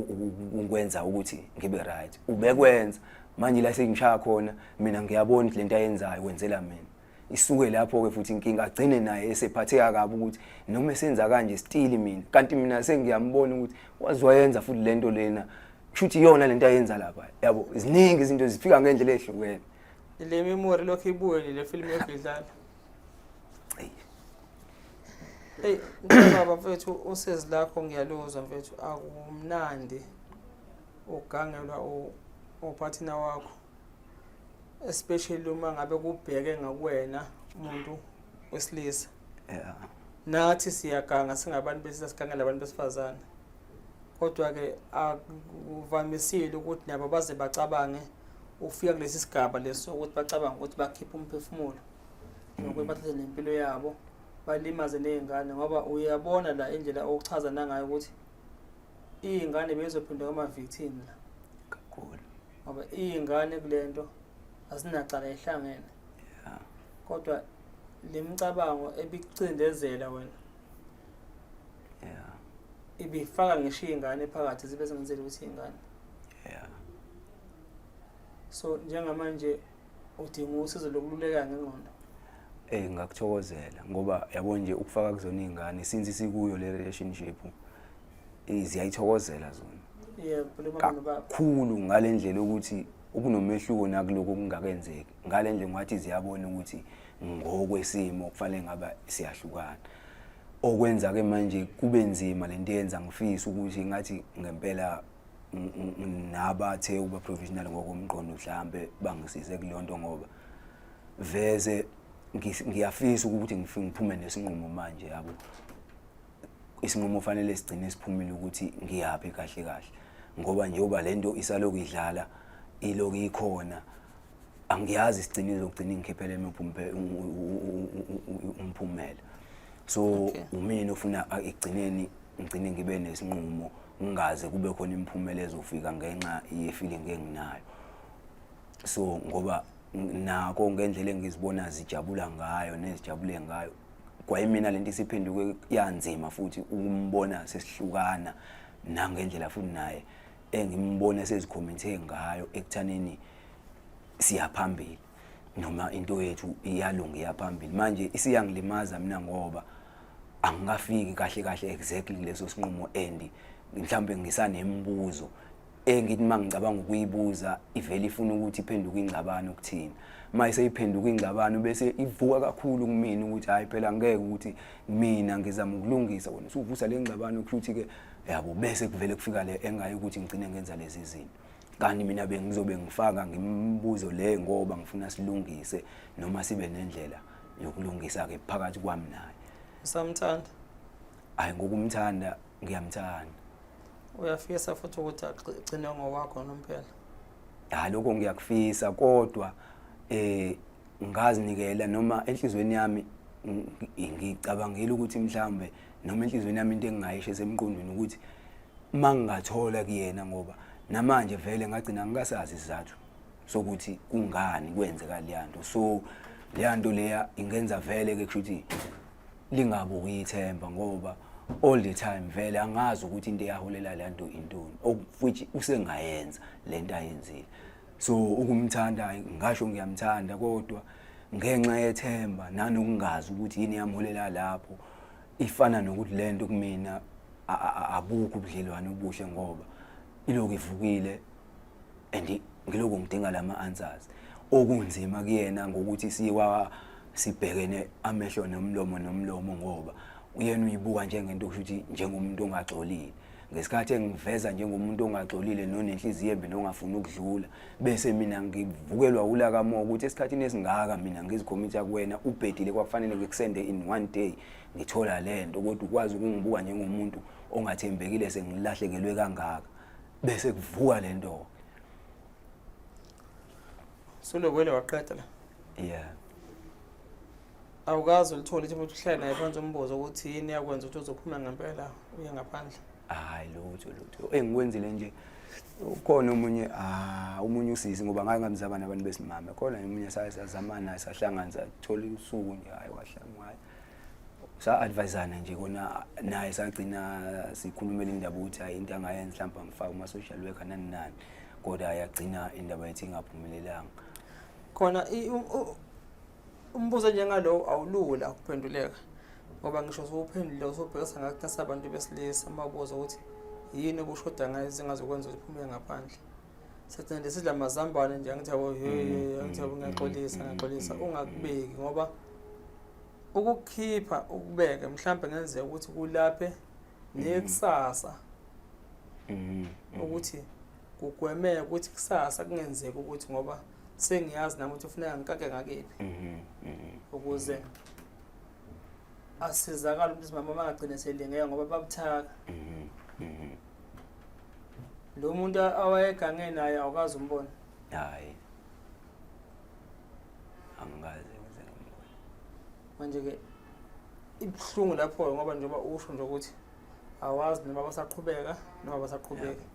Speaker 2: ukwenza ukuthi ngibe right ubekwenza. Manje la sengishaya khona mina ngiyabona ukuthi lento ayenzayo wenzela mina. Isuke lapho-ke futhi inkinga agcine naye esephatheka kabi ukuthi noma esenza kanje stili mina kanti mina sengiyambona ukuthi waziwayenza futhi lento lena kusho ukuthi iyona lento ayenza lapha yabo. Ziningi izinto zifika ngendlela ehlukene.
Speaker 1: Le memory lokhu ibuye le film yokudlala. Hey baba mfethu, usizi lakho ngiyaluzwa mfethu, akumnandi ugangelwa upartner wakho, especially uma ngabe kubheke ngakuwena umuntu wesilisa. Nathi siyaganga singabantu besilisa, sigangela abantu besifazane, kodwa-ke akuvamisile ukuthi nabo baze bacabange ukufika kulesi sigaba lesi sokuthi bacabange ukuthi bakhiphe umphefumulo nokuthi bathathe nempilo yabo balimaze ney'ngane, ngoba uyabona la indlela okuchaza nangayo ukuthi iy'ngane bezophenduka ama-victim la
Speaker 2: kakhulu,
Speaker 1: ngoba iy'ngane kule nto azinacala ehlangene, kodwa le micabango ebikucindezela wena ibifaka ngisho iy'ngane phakathi zibe zingenzeli ukuthi iy'ngane. So njengamanje Udinga usizo lokululeka ngengqondo?
Speaker 2: Ngingakuthokozela ngoba yabo nje ukufaka kuzona iy'ngane since sikuyo le relationship, ziyayithokozela zona.
Speaker 1: Yebo, lo mama nobaba.
Speaker 2: Kakhulu ngale ndlela ukuthi okunomehluko nakuloko okungakenzeki, ngale ndlela ngathi ziyabona ukuthi ngokwesimo kufanele ngaba siyahlukana. Okwenza-ke manje kube nzima lento yenza ngifisa ukuthi ngathi ngempela nabathe ukuba professional ngokomqondo mhlambe bangisize kuleyo nto, ngoba veze ngiyafisa ukuthi ngiphume nesinqumo manje, yabo, isinqumo fanele sigcine siphumile ukuthi ngiyaphi kahle kahle, ngoba njengoba lento isalokhu idlala, ilokhu ikhona, angiyazi sigcine izogcina ingikhiphele umphumela. So umina ofuna ekugcineni ngigcine ngibe nesinqumo, ngingaze kube khona imiphumela ezofika ngenxa ye-feeling enginayo. So ngoba nako ngendlela engizibona zijabula ngayo nezijabule ngayo kwayimina, lento isiphenduke yanzima futhi ukumbona sesihlukana, nangendlela futhi naye engimbona sezikhomithe ngayo ekuthaneni siyaphambili noma into yethu iyalunga iyaphambili. Manje isiyangilimaza mina ngoba angikafiki kahle kahle exactly kuleso sinqumo, and mhlawumbe ngisanemibuzo engithi uma ngicabanga ukuyibuza ivele ifuna ukuthi iphenduke ingxabano kuthina. Uma iseyiphenduka ingxabano bese ivuka kakhulu kumina ukuthi hayi phela ngeke ukuthi mina ngizama ukulungisa, wena usuvusa le ngxabano, kusho ukuthi-ke yabo bese kuvele kufika le engayo ukuthi ngigcine ngenza lezi zinto, kanti mina bengizobe ngifaka ngimibuzo le ngoba ngifuna silungise noma sibe nendlela yokulungisa-ke phakathi kwami naye.
Speaker 1: Usamthanda?
Speaker 2: Hayi, ngokumthanda ngiyamthanda.
Speaker 1: Uyafisa futhi ukuthi agcine ngowakho nomphela?
Speaker 2: Hayi, lokho ngiyakufisa, kodwa ngazinikela noma enhlizweni yami ngicabangela ukuthi mhlambe noma enhlizweni yami into engingayisho esemqondweni ukuthi mangingathola kuyena, ngoba namanje vele ngagcina ngikasazi isizathu sokuthi kungani kwenzeka leya nto. So leya nto leya ingenza vele ke kusho ukuthi lingabuki ithemba, ngoba all the time vele angazi ukuthi into eyaholela le nto intoni, of which usengayenza lento ayenzile. So ukumthanda ngasho ngiyamthanda, kodwa ngenxa yethemba nanokungazi ukuthi yini yamholela lapho, ifana nokuthi lento kumina abukho ubudlelwane obuhle, ngoba ilokhu ivukile and ngilokhu ngidinga lama answers okunzima kuyena ngokuthi siwa sibhekene amehlo nomlomo nomlomo, ngoba uyena uyibuka njengento kusho ukuthi njengomuntu ongaxolile. Ngesikhathi engiveza njengomuntu ongaxolile nonenhliziyo embi nongafuni ukudlula, bese mina ngivukelwa ulaka mo ukuthi esikhathini esingaka mina ngizikhomitha kuwena, ubhedile, kwakufanele ngikusende in one day ngithola lento, kodwa ukwazi ukungibuka njengomuntu ongathembekile sengilahlekelwe kangaka, bese kuvuka lento.
Speaker 1: Sulokwele waqeda la?
Speaker 2: Yeah.
Speaker 1: Awukazi ulithole ithi ukuthi uhlale naye phansi umbuzo ukuthi yini yakwenza ukuthi uzophuma ngempela uye ngaphandle?
Speaker 2: Hayi, lutho lutho. Engikwenzile nje, ukhona omunye, omunye usisi, ngoba ngake ngamzama nabantu besimame, khona omunye sazama naye, sahlangana, sathola usuku nje, hayi wahlanga, hayi sa-advisana nje kona naye, sagcina sikhulumela indaba ukuthi hayi into angayenza mhlawumbe angifake kuma-social worker nani nani, kodwa yagcina indaba yethi ingaphumelelanga.
Speaker 1: Khona umbuzo njengalowo awulula ukuphenduleka, ngoba ngisho sowuphendule usubhekisa ngakuthi sabantu besilisa uma ubuza ukuthi yini obushoda ngayo zingazokwenza ukuthi uphume ngaphandle, sagcina nje sidla amazambane nje, angithi yabo, hey, angithi yabo, ngiyaxolisa, ngiyaxolisa, ungakubeki, ngoba ukukhipha ukubeke mhlambe ngenzeka ukuthi kulaphe nekusasa, ukuthi kugwemeke ukuthi kusasa kungenzeki ukuthi ngoba sengiyazi nami ukuthi kufuneka ngikake ngakephi ukuze asizakale ukuthi mama bangagcine selingeka ngoba babuthaka. Lo muntu awayegange naye awukazi umbona?
Speaker 2: Hayi, angikaze ngize ngimbone.
Speaker 1: Manje-ke ibuhlungu lapho-ke, ngoba njengoba usho nje ukuthi awazi noma basaqhubeka noma basaqhubeki.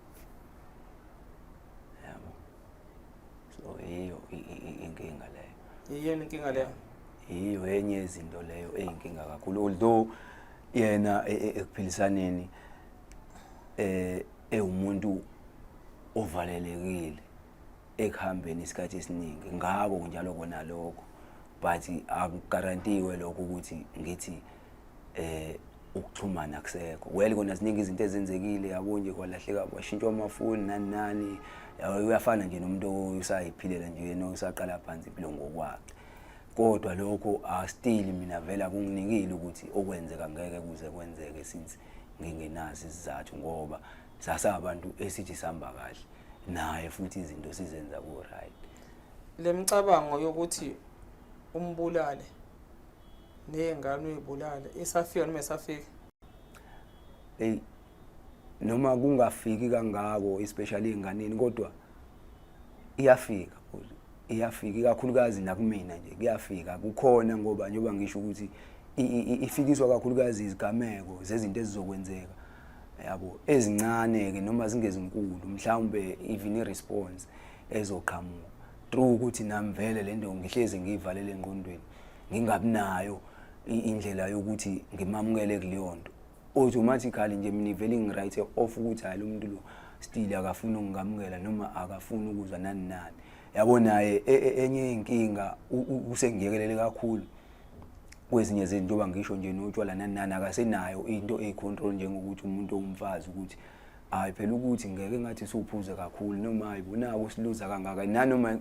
Speaker 2: Yabo, so yiyo inkinga leyo.
Speaker 1: Iyona inkinga leyo.
Speaker 2: Yiyo enye yezinto leyo eyinkinga kakhulu, although yena ekuphilisaneni ewumuntu ovalelekile. ekuhambeni isikhathi esiningi ngako njalo kona lokho, but akugarantiwe lokho ukuthi ngithi ukuxhumana kusekho. Well, kona ziningi izinto ezenzekile, yabo nje, kwalahleka, kwashintshwa amafoni, nani nani, yabo, uyafana nje nomuntu osayiphilela nje yena, osaqala phansi impilo ngokwakhe. Kodwa lokho still mina vele akunginikile ukuthi okwenzeka ngeke kuze kwenzeke, since ngingenaso isizathu, ngoba sasabantu esithi sihamba kahle naye futhi izinto sizenza ku-right.
Speaker 1: Le micabango yokuthi umbulale ney'ngane uyibulale isafika noma isafika?
Speaker 2: Eyi, noma kungafiki kangako, especially ey'nganeni, kodwa iyafika, iyafika, ikakhulukazi nakumina nje kuyafika, kukhona, ngoba njengoba ngisho ukuthi ifikiswa kakhulukazi izigameko zezinto ezizokwenzeka, yabo, ezincane-ke noma zingezinkulu, mhlawumbe even i-response ezoqhamuka through ukuthi nami vele le nto ngihlezi ngiyivalele engqondweni, ngingabi nayo indlela yokuthi ngimamukele kuleyo nto. Automatically nje mina ivele ingi-write off ukuthi hayi, lo muntu lo still akafuni ukungamukela noma akafuni ukuzwa, nani nani, yabo. Naye enye inkinga usengiyekelele kakhulu kwezinye zezinto, njengoba ngisho nje notshwala, nani nani, akasenayo into eyi-control njengokuthi umuntu owumfazi ukuthi hayi phela ukuthi ngeke ngathi suphuze kakhulu, noma hayi bonako siluza kangaka, nanoma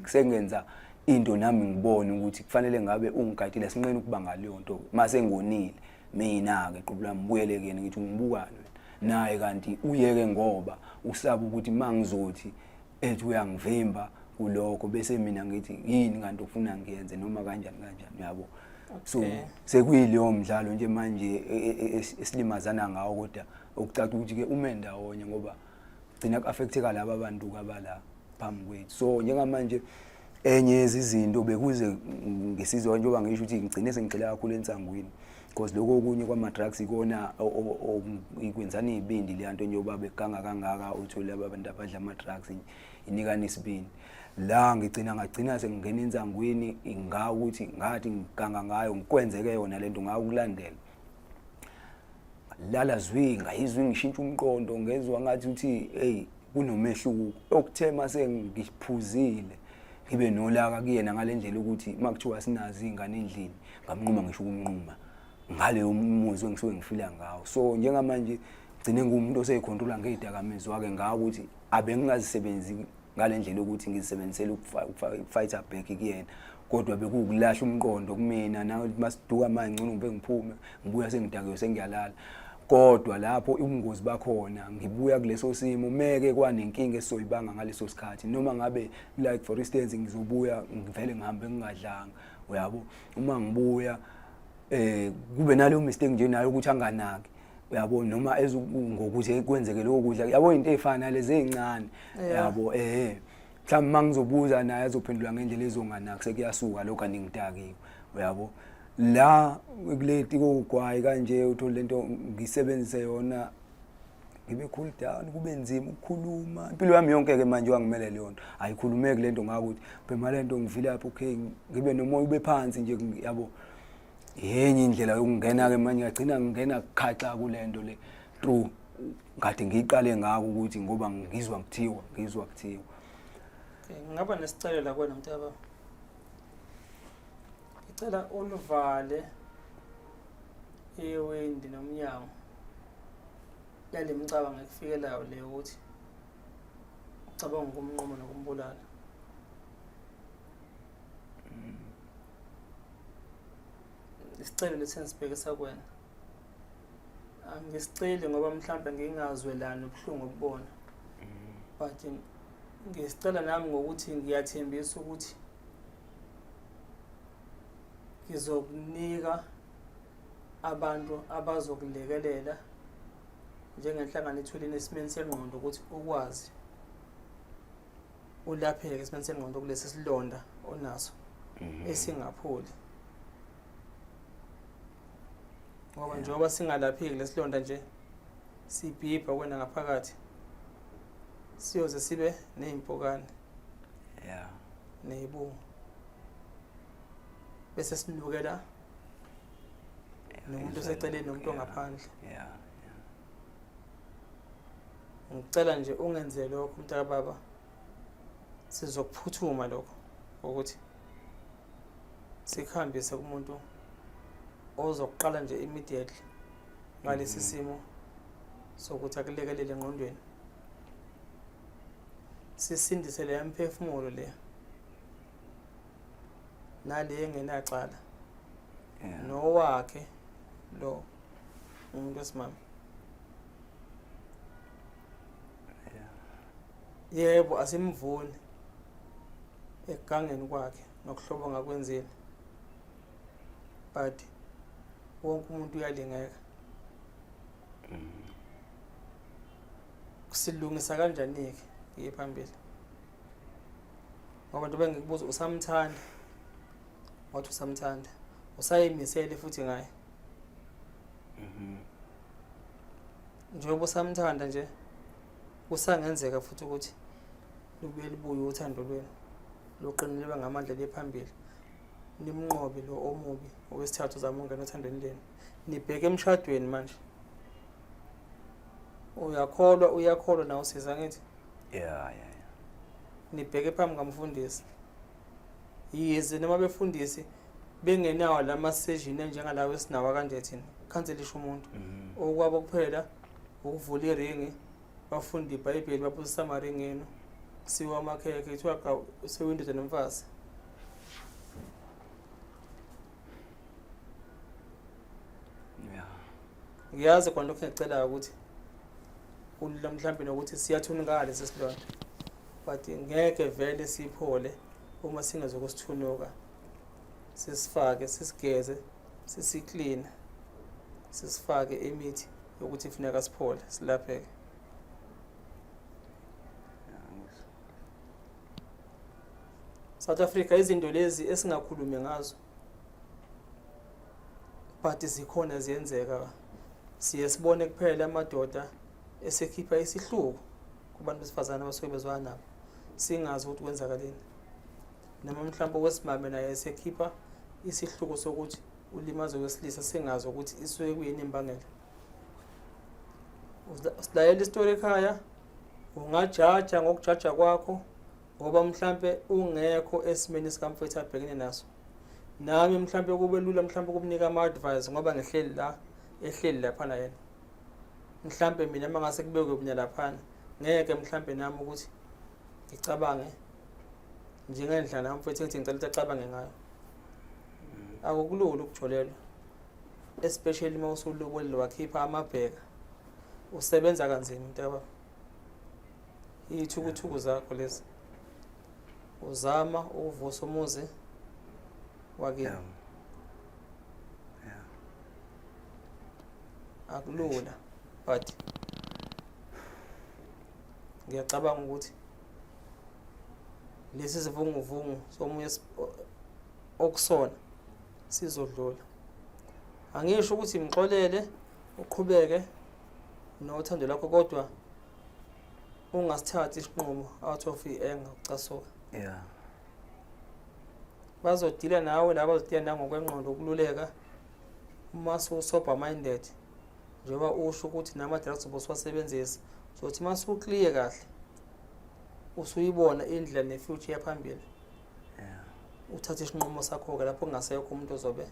Speaker 2: sengenza into nami ngibone ukuthi kufanele ngabe ungigadile, sinqena ukuba ngaleyo nto. Mase ngonile mina-ke qobo lwami, ngibuyele kuyena ngithi ungibukani wena, naye kanti uyeke ngoba usaba ukuthi uma ngizothi ethi uyangivimba kulokho, bese mina ngithi yini kanti ufuna ngiyenze noma kanjani kanjani, yabo. So sekuyileyo mdlalo nje manje esilimazana ngawo, kodwa okucaca ukuthi-ke ume ndawonye ngoba gcina ku-affecteka laba bantu kabala phambi kwethu. So njengamanje enye yezizinto bekuze ngisizwa, njengoba ngisho ukuthi ngigcine sengigxila kakhulu ensangwini, because lokho okunye kwama-drugs ikona ikwenzana iy'bindi leya nto, njengoba beganga kangaka, uthole laba abantu abadla ama-drugs inikana isibindi. La ngigcina ngagcina sengingena ensangwini ngawukuthi ngathi ngiganga ngayo, ngikwenzeke yona lento ngakulandela lala zwi, ngayizwa ngishintsha umqondo, ngezwa ngathi ukuthi hey, kunomehluko okuthe mase ngiphuzile ngibe nolaka kuyena ngale ndlela ukuthi uma kuthiwa sinazo iy'ngane endlini, ngamnquma ngisho ukumnquma ngaleyo muzwa engisuke ngifila ngawo. So njengamanje gcine nguwumuntu oseyikhontrola ngey'dakamizwa-ke ngawo ukuthi abengingazisebenzi ngale ndlela yokuthi ngizisebenzisele ukufighter back kuyena, kodwa bekuwukulahla umqondo kumina nawe masiduka manje, ngcono ngibe ngiphume, ngibuya sengidakiwe, sengiyalala. Kodwa lapho ubungozi bakhona, ngibuya kuleso simo meke kwanenkinga esizoyibanga ngaleso sikhathi, noma ngabe like for instance ngizobuya ngivele ngihambe ngingadlanga, uyabo, uma ngibuya kube naleyo mistake nje nayo ukuthi anganaki, uyabo, noma ngokuthi kwenzeke lokho kudla, yabo, into ey'fana nalezi ey'ncane, yabo, mhlawumbe uma ngizobuza naye azophendula ngendlela ezonganaki, sekuyasuka lokho aningidakiwe, uyabo. La kuleti kogwayi kanje uthole lento ngisebenzise yona, ngibe cool down, kube nzima ukukhuluma impilo yami yonke-ke manje wangimele leyo nto ayikhulumeki lento ngakuthi bhema lento ngivilaphi, okay, ngibe nomoya ube phansi nje, yabo. Yenye indlela yokungena-ke manje ngagcina ngingena khaxa kule nto le through kade ngiyiqale ngako ukuthi ngoba ngizwa kuthiwa, ngizwa kuthiwa.
Speaker 1: Okay, ngingaba nesicelo la kuwena mntaba. Ngicela uluvale iwindi nomnyango yale micabango ekufikelayo le ukuthi ucabanga ukumnquma nokumbulala. Isicelo lesi engisibhekisa kuwena angisiceli ngoba mhlawumbe ngingazwelani ubuhlungu obubona, but ngisicela nami ngokuthi ngiyathembisa ukuthi ngizokunika abantu abazokulekelela njengenhlangano ethulini esimeni sengqondo ukuthi ukwazi ulapheke esimeni sengqondo kulesi silonda onaso esingapholi, ngoba njengoba singalapheki lesilonda nje sibhibha kwena ngaphakathi, siyoze sibe ney'mpukane ney'bungu, bese sinukela nomuntu oseceleni nomuntu ongaphandle. Ngicela nje ungenze lokho mntakababa. Sizokuphuthuma lokho ukuthi sikuhambise kumuntu ozokuqala nje immediately ngalesi simo sokuthi akulekelele engqondweni, sisindise leya mphefumulo le nale engenacala nowakhe lo umuntu wesimame. Yebo, asimvuni ekugangeni kwakhe nokuhlobo ngakwenzile, but wonke umuntu uyalingeka. Silungisa kanjani-ke ngiye phambili, ngoba njengoba ngikubuza usamthanda, wathi usamthanda, usayimisele futhi ngaye. Njengoba usamthanda nje, kusangenzeka futhi ukuthi lubuye libuye uthando lwenu, luqinelwe ngamandla liye phambili, nimnqobe lo omubi owesithathu uzama ungena othandweni lenu, nibheke emshadweni. Manje uyakholwa, uyakholwa nawe usiza ngithi
Speaker 2: Yeah.
Speaker 1: Nibheke phambi kamfundisi, yize noma befundisi bengenawo lama session enjengalawo esinawo kanje thina khanselisha umuntu, okwabo kuphela ukuvula iringi, bafunde iBhayibheli, baphuzisa amaringi enu, kusiwa amakhekhe, kuthiwa sewindoda nomfazi. Ngiyazi khona lokhu engikucelayo ukuthi kulula mhlawumbe nokuthi siyathunukala lesi silonda, but ngeke vele siphole uma singezokusithunuka, sisifake, sisigeze, sisikline, sisifake imithi yokuthi funeka siphole, silapheke. South Africa, izinto lezi esingakhulumi ngazo, but zikhona, ziyenzeka. Siye sibone kuphela amadoda esekhipha isihluku kubantu besifazane abasuke bezwana nabo, singazi ukuthi kwenzakaleni, noma mhlawumbe owesimame naye esekhipha isihluku sokuthi ulimaze owesilisa, singazi ukuthi isuke kuyini imbangela. Silayela isitori ekhaya, ungajaja ngokujaja kwakho ngoba mhlampe ungekho esimeni sikamfethu abhekene naso. Nami mhlampe kube lula mhlampe ukumnika ama-advice ngoba ngihleli la, ehleli laphana yena. Mhlampe mina uma ngase kubekwe mina laphana, ngeke mhlampe nami ukuthi ngicabange njengendlela nami mfethu ngithi ngicela ukuthi acabange ngayo. Akukulula ukujolelwa, especially uma usulobolile, wakhipha amabheka, usebenza kanzima mntakababa. Iy'thukuthuku zakho lezi, uzama ukuvusa umuzi wakini. Akulula, but ngiyacabanga ukuthi lesi sivunguvungu somunye okusona sizodlula. Angisho ukuthi mxolele uqhubeke nothando lakho, kodwa ungasithathi isinqumo out of i-anger, ukucasuka. Bazodila nawe la, bazodila nawe ngokwengqondo, ukululeka uma su-sober minded, njengoba usho ukuthi nama-drugs ubusuwasebenzisa. Uzothi uma su-clear kahle, usuyibona indlela ne-future yaphambili, uthathe isinqumo sakho-ke lapho kungasekho umuntu ozobe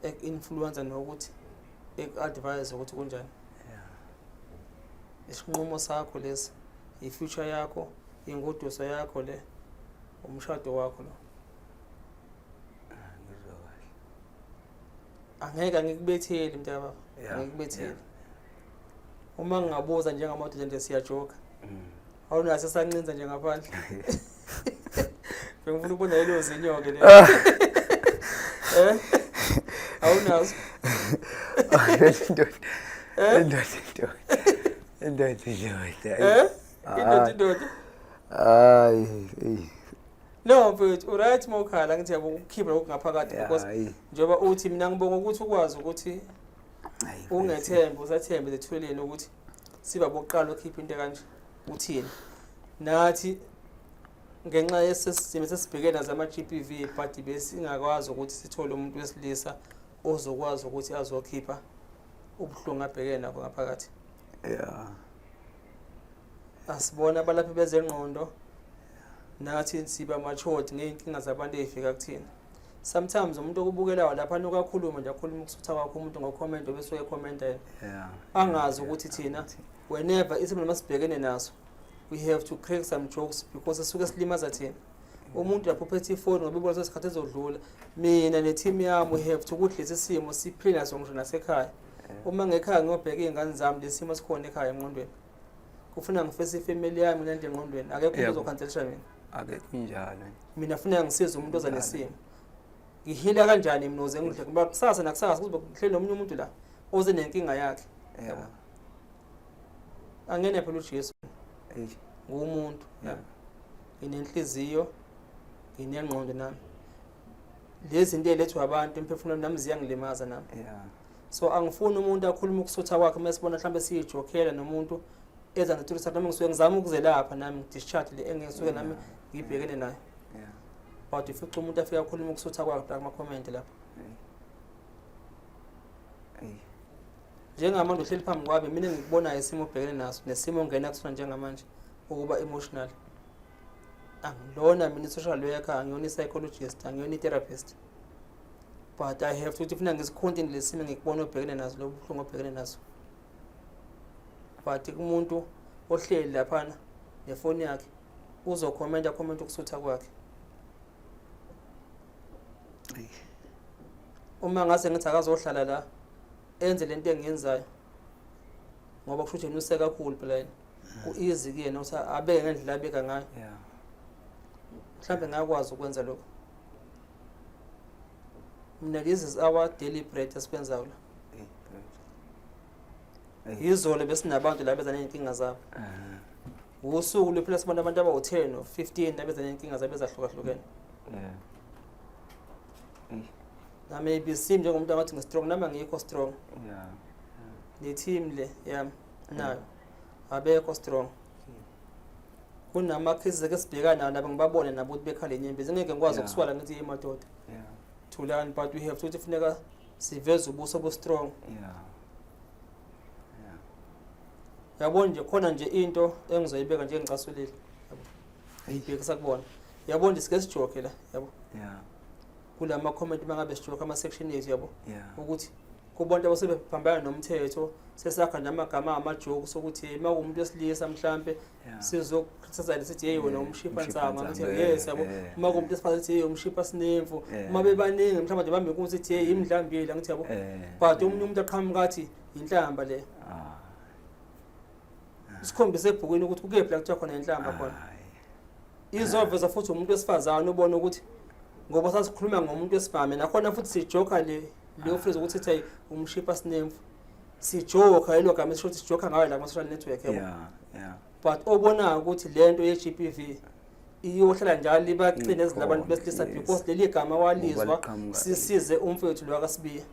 Speaker 1: eku-influencer nokuthi eku-advise ukuthi kunjani. Isinqumo sakho lesi, i-future yakho, ingoduso yakho le, umshado wakho lo.
Speaker 2: Ah, ngizwa kahle.
Speaker 1: Angeke, angikubetheli mntakababa. Angikubetheli. Uma ngingabuza njengamadoda nje, siyajoka, awunaso esancinza nje ngaphandle, bengifuna ukubona lelo zinyo-ke le, awunazo?
Speaker 2: Indoda, indoda, indoda, indoda, indoda.
Speaker 1: Indoda, indoda.
Speaker 2: Hayi, eyi.
Speaker 1: No mfethu, uright uma ukhala, ngithi yabo ukukhipha lokhu ngaphakathi, because
Speaker 2: Hayi.
Speaker 1: njengoba uthi mina ngibonga ukuthi ukwazi ukuthi
Speaker 2: Hayi,
Speaker 1: ungethembe, usathembe lethuleni ukuthi siba bokuqala ukhipha into kanje uthini nathi ngenxa yesesimo sesibhekene nazo ama-GBV, but besingakwazi ukuthi sithole umuntu wesilisa ozokwazi ukuthi azokhipha ubuhlungu abhekene nabo ngaphakathi. Asibona abalaphi bezengqondo, nathi siba matured ngey'nkinga zabantu ey'fika kuthina. Sometimes umuntu okubukelayo lapha nuke akhulume nje, akhulume ukusutha kwakho umuntu ngo-comment, obesuke ekhomenta yena angazi ukuthi thina whenever isimo noma sibhekene naso, we have to crack some jokes because sisuke silimaza thina. Umuntu lapho uphethe ifoni ngoba ibona sesikhathi ezodlula, mina ne-team yami, we have to ukuthi lesi simo siphile naso ngisho nasekhaya. Uma ngekhaya ngiyobheka iy'ngane zami, lesi simo sikhona ekhaya engqondweni, kufuna ngifese ifamily yami lento engqondweni, akekho umuntu ozokhanselisha mina.
Speaker 2: Akekho, injalo.
Speaker 1: Mina funeka ngisize umuntu oza nesimo. Ngihila kanjani mina uze ngidle ngoba kusasa nakusasa kuzobe kuhleli nomunye umuntu la oze nenkinga yakhe? Angene phela uJesu. Ngumuntu. Nginenhliziyo, nginengqondo nami. Lezi zinto ey'lethwa abantu emphefumulweni nami ziyangilimaza nami. So angifuni umuntu akhulume ukusutha kwakhe uma sibona mhlawumbe siyijokhela nomuntu eza nethulisa, noma ngisuke ngizama ukuzelapha nami, ngi-discharge le engisuke nami ngibhekene nayo. But ufica umuntu afike akhulume ukusutha kwakhe la kuma-comment lapho. Njengamanje uhleli phambi kwami, mina engikubonayo isimo obhekene naso nesimo ongena kusona njengamanje, ukuba emotional. Angilona mina i-social worker, angiyona i-psychologist, angiyona i-therapist, but I have to ukuthi funa ngisikhonti lesimo engikubona obhekene naso, lobu buhlungu obhekene naso. But kumuntu ohleli laphana nefoni yakhe uzokhomenta, khomenta ukusutha kwakhe. Uma ngase ngithi akazohlala la enze lento engiyenzayo, ngoba kusho ukuthi yena use kakhulu phela, yena ku-easy kuyena ukuthi abeke ngendlela abeka ngayo. Mhlawumbe ngakwazi ukwenza lokho mina. This is our daily bread esikwenzayo la.
Speaker 2: Eyi, bro. Eyi.
Speaker 1: Izolo besinabantu la beza ney'nkinga zabo. Usuku lwephela sibona abantu abawu-10 or 15 abeza ney'nkinga zabo ezahlukahlukene.
Speaker 2: Eyi.
Speaker 1: Nami maybe njengomuntu angathi ngi-strong, nami angikho strong. Ne-team le yami nayo abekho strong. Kunama-cases eke sibhekana nawo nabo, ngibabone nabo ukuthi bekhala inyembezi, ngeke ngikwazi ukuswala ngithi, "Hey madoda, thulani." But we have to ukuthi funeka siveze ubuso obu-strong. Yabona nje, khona nje into engizoyibeka nje engicasulile, yabo, ngiyibhekisa kubona. Yabona nje, sike sijoke la, yabo, kulama comment, mangabe sijoke ama-section ethu, yabo, ukuthi kubantu abasebephambana nomthetho, sesakha namagama amajoke sokuthi uma kuwumuntu wesilisa mhlampe sizokriticize sithi, "Hey wena, umshipha nsangu." Ngithi, "Yes," yabo. Uma kuwumuntu wesifazane sithi, "Hey, umshipha sinemfu." Uma bebaningi mhlawumbe nje bambe inkunzi sithi, "Hey, imdlambile." Angithi, yabo? But omunye umuntu aqhamuka athi inhlamba le. Sikhombise ebhukwini ukuthi kukephi la kuthiwa khona inhlamba khona. Izoveza futhi umuntu wesifazane ubone ukuthi ngoba sasikhuluma ngomuntu wesimame, nakhona futhi sijoka le leyo phrase ukuthi sithi umshipha sinemfu, sijoka lelo gama esisho ukuthi sijoka ngayo la kuma-social network, yabo. But obonayo ukuthi lento ye-GBV iyohlala njalo ibacine ezilabantu besilisa because leli gama walizwa
Speaker 2: Ngoba liqhamuka-
Speaker 1: sisize umfowethu lo kaSibiya,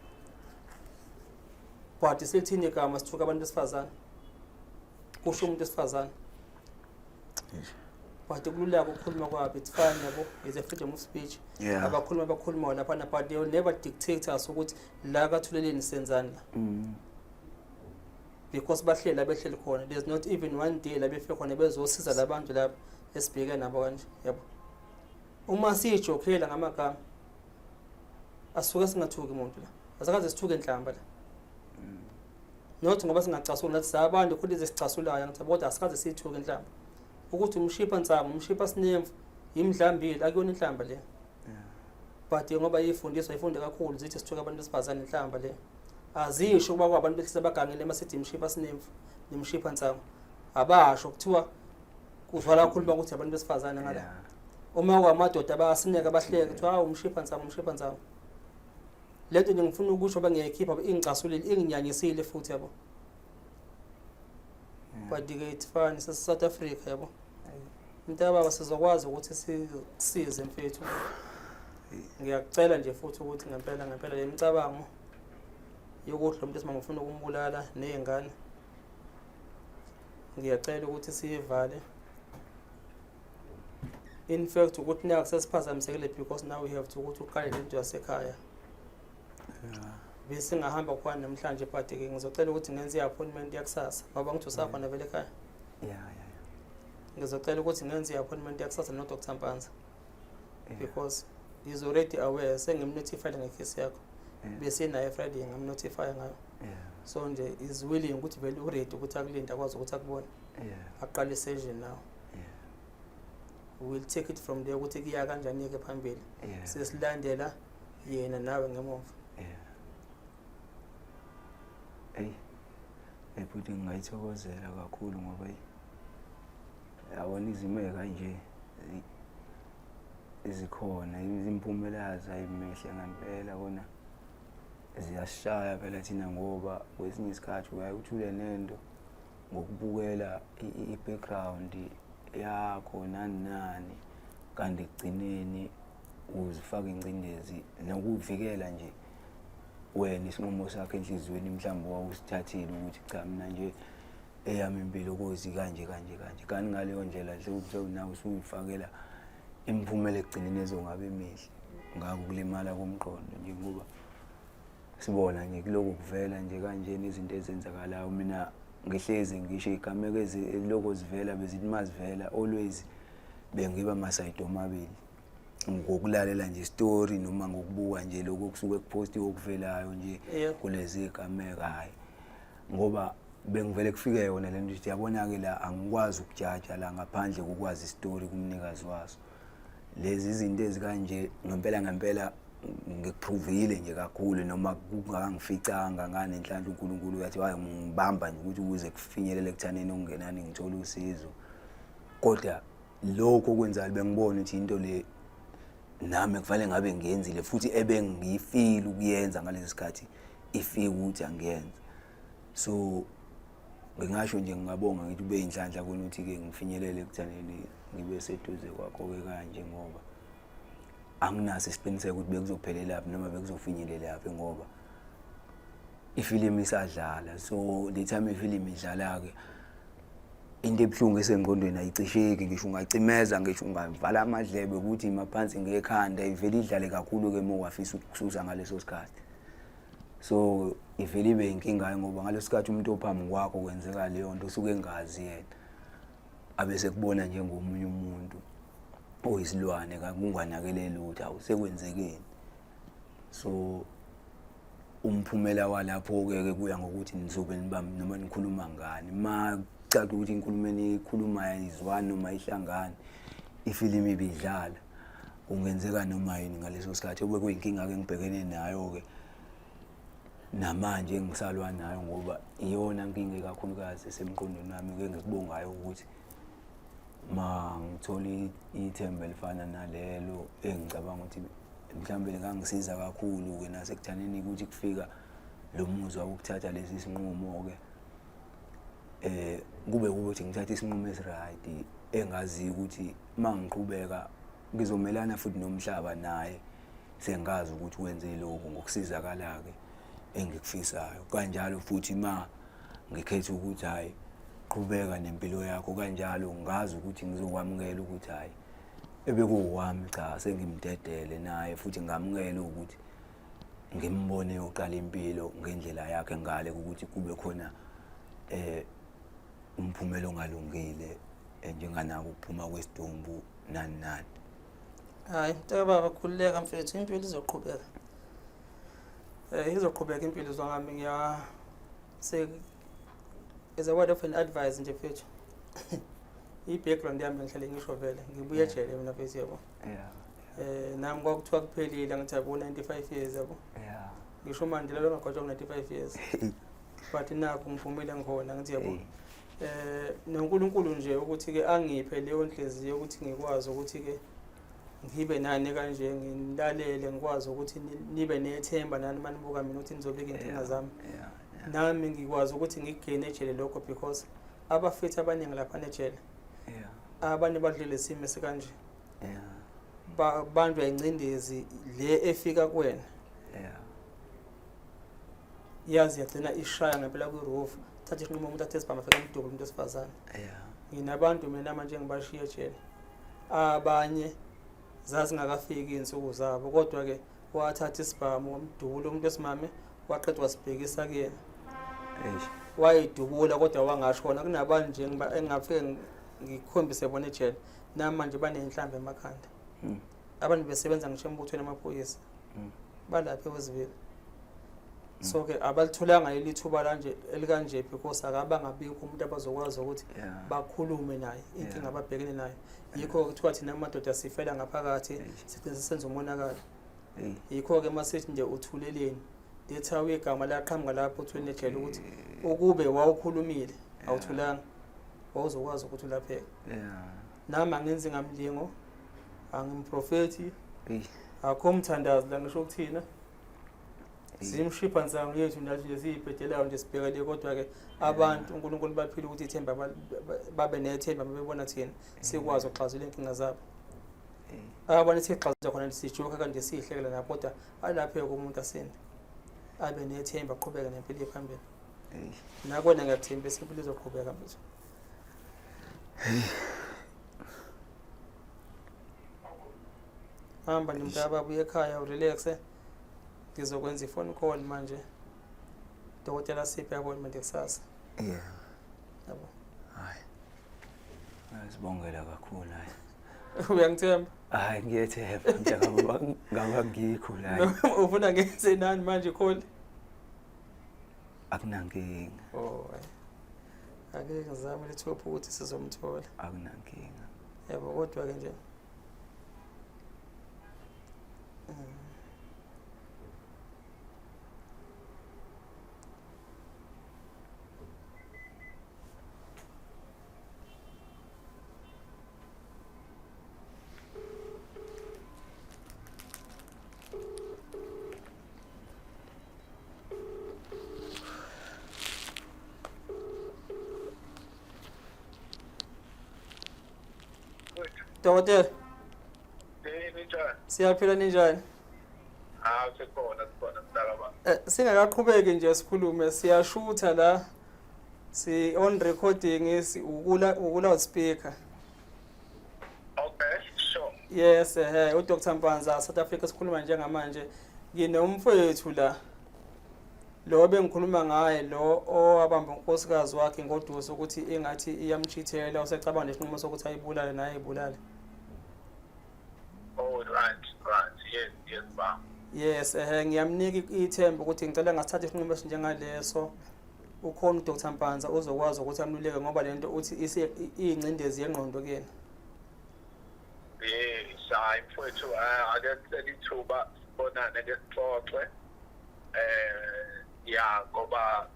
Speaker 1: but selithini igama sithuka abantu besifazane, kusho umuntu wesifazane. But kulula ukukhuluma kwabo, it's fine, yabo, it's a freedom of speech. Abakhuluma abakhulumayo laphana, but they will never dictate us ukuthi la kaThuleleni senzani la, because bahleli la behleli khona. There's not even one day la befike khona bezosiza labantu laba esibheke nabo kanje, yabo. Uma siyijokhela ngamagama, asuke singathuki umuntu la, asakaze sithuke inhlamba la, not ngoba singacasuli nathi, sabantu khona izesicasulayo, ngithi, kodwa asikaze siyithuke inhlamba ukuthi umshipha nsangu, umshipha sinemfu, imdlambile, akuyona inhlamba le. But ngoba ifundiswa ifunde kakhulu, zithi sithuka abantu besifazane, inhlamba le. Azisho ukuba kwabantu besilisa bagangile masithi imshipha sinemfu nemshipha nsangu, abasho kuthiwa kuzwala kakhulu ukuthi abantu besifazane ngala. Uma kwamadoda bayasineka, bahleke, kuthiwa, "Hawu, umshipha nsangu, umshipha nsangu." Lento nje ngifuna ukusho bengiyayikhipha, ingicasulile, inginyanyisile futhi, yabo. But-ke it's fine, sase-South Africa, yabo. Mntakababa, sizokwazi ukuthi sikusize mfethu. Ngiyakucela nje futhi ukuthi ngempela ngempela le micabango yokuthi lo muntu esimama ufuna ukumbulala ney'ngane, ngiyacela ukuthi siyivale. In fact ukuthi naku sesiphazamisekile because now we have to ukuthi uqale lento yasekhaya. Besingahamba khona namhlanje, but-ke ngizocela ukuthi ngenze i-appointment yakusasa ngoba ngithi usakhona vele ekhaya.
Speaker 2: Yeah.
Speaker 1: Ngizocela ukuthi ngenze i-appointment yakusasa no-Dr Mpanza because he's already aware, sengimnotifyile ngekhesi yakho. Besinaye Friday, ngamnotify ngayo. So nje is willing ukuthi vele uready ukuthi akulinde, akwazi ukuthi akubone, aqale i-session now. We'll take it from there ukuthi kuya kanjani-ke phambili. Sesilandela yena nawe ngemuva.
Speaker 2: Yeah. Eyi, hey futhi ngingayithokozela kakhulu ngoba eyi, yabona izimo ey'kanje zikhona, imiphumela yazo ayimihle ngempela, kona ziyasishaya phela thina ngoba kwesinye isikhathi uyaye uthule nento ngokubukela i-background yakho nani nani, kanti ekugcineni uzifaka ingcindezi nokuvikela nje wena isinqumo sakho enhliziyweni mhlawumbe wawusithathile ukuthi cha, mina nje eyami impilo kozi kanje kanje kanje, kanti ngaleyo ndlela nje nawe usuyifakela imiphumela ekugcineni ezongabe emihle ngako ukulimala komqondo nje, ngoba sibona nje kulokhu kuvela nje kanjena izinto ezenzakalayo. Mina ngihlezi ngisho iy'gameko ezilokhu zivela, bezithi mazivela always bengiba masayidi omabili ngokulalela nje story noma ngokubuka nje lokho okusuke kuphostiwe okuvelayo nje kulezi gameko. Hhayi, ngoba bengivele kufike yona lento ukuthi yabona-ke la angikwazi ukujaja la ngaphandle kokwazi isitori kumnikazi waso. Lezi izinto ezikanje ngempela ngempela ngikuprovile nje kakhulu, noma kungangificanga nganenhlanhla uNkulunkulu uyathi hayi, ngibamba nje ukuthi ukuze kufinyelele ekuthaneni okungenani ngithole usizo, kodwa lokho okwenzayo bengibona ukuthi into le nami kufanele ngabe ngiyenzile futhi ebengiyifile ukuyenza ngalesi sikhathi ifike ukuthi angiyenze. So ngingasho nje ngingabonga ngithi ube inhlanhla kona ukuthi-ke ngifinyelele ekuthaneni ngibe seduze kwakho-ke kanje, ngoba anginaso isiqiniseko ukuthi bekuzophelelaphi noma bekuzofinyelelaphi, ngoba ifilimu isadlala. So the time ifilimu idlala-ke, into ebuhlungu esengqondweni ayicisheki, ngisho ungacimeza, ngisho ungavala amadlebe ukuthi ima phansi ngekhanda, ivele idlale kakhulu-ke uma ungafisa ukususa ngaleso sikhathi. So ivele ibe inkinga ngoba ngaleso sikhathi umuntu ophambi kwakho kwenzeka leyo nto usuke engazi yena, abe sekubona njengomunye umuntu oyisilwane kunganakele lutho, awu sekwenzekeni. So umphumela walapho-ke ke kuya ngokuthi nizobe nibambe noma nikhuluma ngani. Ma kucaca ukuthi inkulumo eniyikhulumayo ayizwani noma ihlangani, ifilimu ibidlala, kungenzeka noma yini ngaleso sikhathi. Obekuyinkinga-ke engibhekene nayo-ke namanje engisalwa nayo, ngoba iyona nkinga ikakhulukazi esemqondweni wami-ke engikubongayo ukuthi ma ngithola ithemba elifana nalelo engicabanga ukuthi mhlawumbe lingangisiza kakhulu-ke nasekuthaneni ukuthi kufika lo muzwa wokuthatha lesi sinqumo-ke, kube ukuthi ngithathe isinqumo esiright engaziyo ukuthi uma ngiqhubeka ngizomelana futhi nomhlaba naye sengazi ukuthi wenze lokhu ngokusizakala-ke engikufisayo. Kanjalo futhi ma ngikhetha ukuthi hhayi, qhubeka nempilo yakho, kanjalo ngazi ukuthi ngizokwamukela ukuthi hhayi, ebekuwami cha, sengimdedele naye futhi ngamukele ukuthi ngimbone yoqala impilo ngendlela yakhe ngale ukuthi kube khona umphumela ongalungile njenganako ukuphuma kwesidumbu nani nani.
Speaker 1: Hayi mntaka baba, khululeka mfethu, impilo izoqhubeka. Izoqhubeka impilo zwangami. Ngiya se as a word of an advice nje mfethu. I-background yami ngihlale ngisho vele, ngibuye ejele mina mfethu, yabo. Nami kwakuthiwa kuphelile, ngithi yabo 95 years, yabo. Ngisho uMandela lo ngagwetshwa ku-95 years. But nakho ngiphumile ngikhona, ngithi yabo. NoNkulunkulu nje ukuthi ke angiphe leyo nhliziyo ukuthi ngikwazi ukuthi ke ngibe nani kanje, nginilalele, ngikwazi ukuthi nibe nethemba nani manibuka mina ukuthi nizobika inkinga zami. Nami ngikwazi ukuthi ngikugene ejele lokho because abafethu abaningi lapha nejele abanye badlule isimo esikanje. Banjwa ingcindezi le efika kuwena. Yazi yagcina ishaya ngempela kwi-roof, thatha isinqumo umuntu athe sibhama afika amdubule umuntu wesifazane. Nginabantu mina manje engibashiya ejele, abanye zazingakafiki iy'nsuku zabo, kodwa-ke wathatha isibhamu wamdubula umuntu wesimame, waqeda wasibhekisa kuyena. Wayidubula kodwa wangashona. Kunabantu nje engingafike ngikhombise bona ejele namanje banenhlamba emakhanda. Abantu besebenza ngisho embuthweni amaphoyisa. Balapha eWestville. So ke abalitholanga leli thuba lanje elikanje because akabangabikho umuntu abazokwazi ukuthi bakhulume naye inkinga ababhekene nayo. Yikho kuthiwa thina amadoda sifela ngaphakathi sigcine senza umonakalo. Yikho-ke masithi nje uthuleleni lethawu igama laqhamuka lapho uthuleni ejele ukuthi ukube wawukhulumile awuthulanga wawuzokwazi ukuthi ulapheke. Nami angenzi ngamlingo, angimprofethi, akho mthandazi la ngisho ukuthina simshipha nsangu yethu nathi nje siyibhedelayo nje sibhekele, kodwa-ke abantu uNkulunkulu baphile ukuthi ithemba babe nethemba bebona thina sikwazi ukuxazulula iy'nkinga zabo. Abona sixazulula khona sijoka kanje siyihlekela nabo, kodwa alapheke umuntu asinde abe nethemba aqhubeke nempilo ephambili. Nakona ngiyakuthembisa impilo izoqhubeka mfethu. Hamba nje mntaka uye ekhaya urelaxe, ngizokwenza i-phone call manje, dokotela siphe appointment kusasa. Yabo.
Speaker 2: Hayi, sibongela kakhulu, hayi.
Speaker 1: Uyangithemba?
Speaker 2: Hayi, ngiyethemba mntaka, ngaba ngikho la.
Speaker 1: Ufuna ngenze nani manje call?
Speaker 2: Akunankinga.
Speaker 1: Oh, hayi. Ake ngizame lethophu ukuthi sizomthola.
Speaker 2: Akunankinga.
Speaker 1: Yabo, kodwa ke nje Dokotela.
Speaker 3: Hey, ninjani?
Speaker 1: Siyaphila, ninjani?
Speaker 3: Hawu, sikhona, sikhona mntaka baba.
Speaker 1: Singakaqhubeki nje sikhulume, siyashutha la. Si on recording, si ukula loudspeaker.
Speaker 3: Okay, sure.
Speaker 1: Yes, uDr Mpanza South Africa sikhuluma njengamanje. Nginomfowethu la. Lo bengikhuluma ngaye lo owabamba unkosikazi wakhe ngoduso ukuthi ingathi iyamchithela, usecabanga nesinqumo sokuthi ayibulale naye ayibulale.
Speaker 3: Oh, right. Yes, baba.
Speaker 1: Yes, ngiyamnika ithemba ukuthi ngicela ngasithatha isinqumo esinjengaleso. Ukhona uDr Mpanza uzokwazi ukuthi amluleke ngoba lento uthi iyingcindezi yengqondo kuyena.
Speaker 3: Yes, hayi mfowethu, ake sicele ithuba sibonane ke sixoxe. Ya, ngoba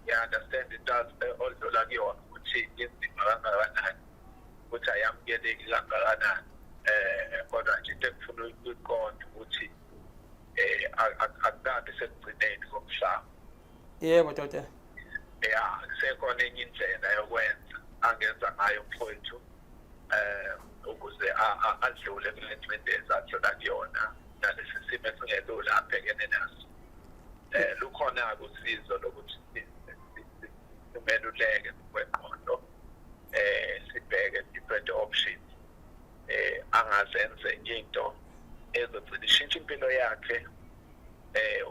Speaker 3: ngiya understand into odlula kuyona ukuthi inzima kangakanani, ukuthi ayamukeleki kangakanani. Kodwa nje into engifuna ukuyiqonda ukuthi akukabi sekugcineni komhlaba.
Speaker 1: Yebo, dokotela.
Speaker 3: Ya, kusekhona enye indlela yokwenza angenza ngayo mfowethu ukuze adlule kule ngcindezi adlula kuyona nalesi simo esingelula abhekene naso. Lukhona-ke usizo lokuthi simeluleke ngokwengqondo, sibheke different options angazenze into ezogcina ishintsha impilo yakhe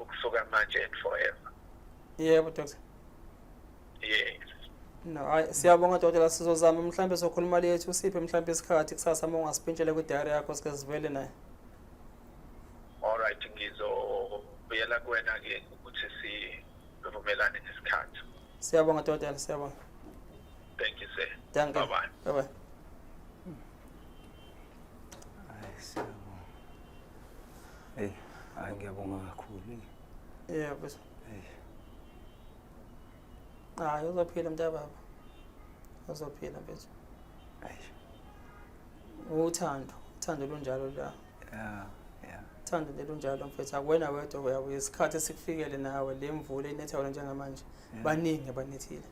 Speaker 3: ukusuka manje and forever.
Speaker 1: Yebo, doctor.
Speaker 3: Yes.
Speaker 1: No, hayi, siyabonga dokotela, sizozama mhlambe sokhuluma lethu usiphe mhlambe isikhathi kusasa uma ungasipintshela kwi-diary yakho sike sivele naye.
Speaker 3: All right, ngizobuyela kuwena ke ukuthi sivumelane ngesikhathi.
Speaker 1: Siyabonga dokotela, siyabonga.
Speaker 3: Thank you, sir.
Speaker 1: Thank you.
Speaker 3: Bye bye.
Speaker 1: Bye bye.
Speaker 2: Hayi, siyabonga. Hey, hayi, ngiyabonga kakhulu.
Speaker 1: Yebo.
Speaker 2: Hey.
Speaker 1: Hayi, uzophila mntababa. Uzophila mfethu.
Speaker 2: Hayi.
Speaker 1: Uthando, uthando lunjalo la.
Speaker 2: Yeah.
Speaker 1: Uthando lelunjalo mfethu, akuwena wedwa, uyabuya isikhathi esikufikele nawe le mvula inetha njengamanje. Baningi abanethile.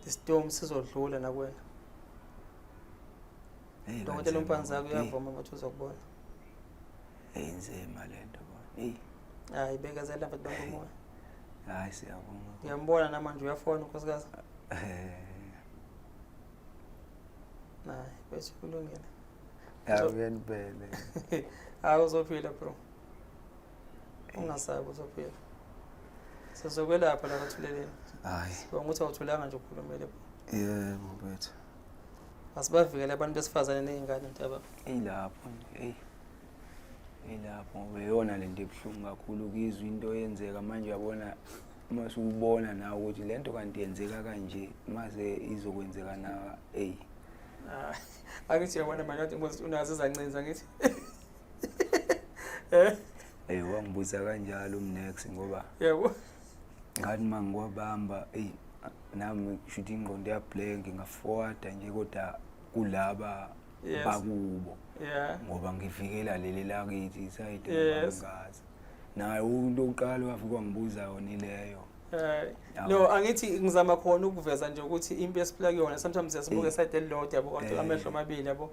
Speaker 1: The storm sizodlula nakuwena.
Speaker 2: Hey,
Speaker 1: Dokotela
Speaker 2: kanzima
Speaker 1: uMpanza
Speaker 2: bo.
Speaker 1: uyavuma ukuthi uzokubona.
Speaker 2: Hey, inzima lento bo. Hey.
Speaker 1: Hayi, bekezela mfethu, bamba umoya.
Speaker 2: Hayi, siyabonga.
Speaker 1: Ngiyambona namanje uyafona unkosikazi. Hayi, bese kulungile.
Speaker 2: Ya, uyanibele.
Speaker 1: Hayi, uzophila bro. Ungasabi, uzophila. Sizokwelapha la kathuleleni.
Speaker 2: Hayi.
Speaker 1: Sibonga ukuthi awuthulanga nje ukhulumele bro.
Speaker 2: Yebo, bethu.
Speaker 1: Asibavikele abantu besifazane ney'ngane mntababa.
Speaker 2: Eyilapho nje, eyi. Eyilapho ngoba iyona lento ebuhlungu kakhulu ukizwa into eyenzeka manje uyabona uma usubona nawe ukuthi lento kanti yenzeka kanje mase izokwenzeka na eyi.
Speaker 1: Ah, angithi uyabona manje kade ngibuza ukuthi unazo izancinza ngithi. Eh?
Speaker 2: Eyi wangibuza kanjalo umnex ngoba
Speaker 1: Yebo.
Speaker 2: ngathi uma ngiwabamba eyi nami kushuthi ingqondo yablank ngaforwarda nje kodwa kulaba bakubo ngoba ngivikela leli lakithi isayidi ngazi naye umuntu oqala wafika wangibuza yona ileyo.
Speaker 1: No, angithi ngizama khona ukuveza nje ukuthi impi esiphila kuyona sometimes siyasibuka eside elilodwa yabo, kodwa amehlo amabili yabo,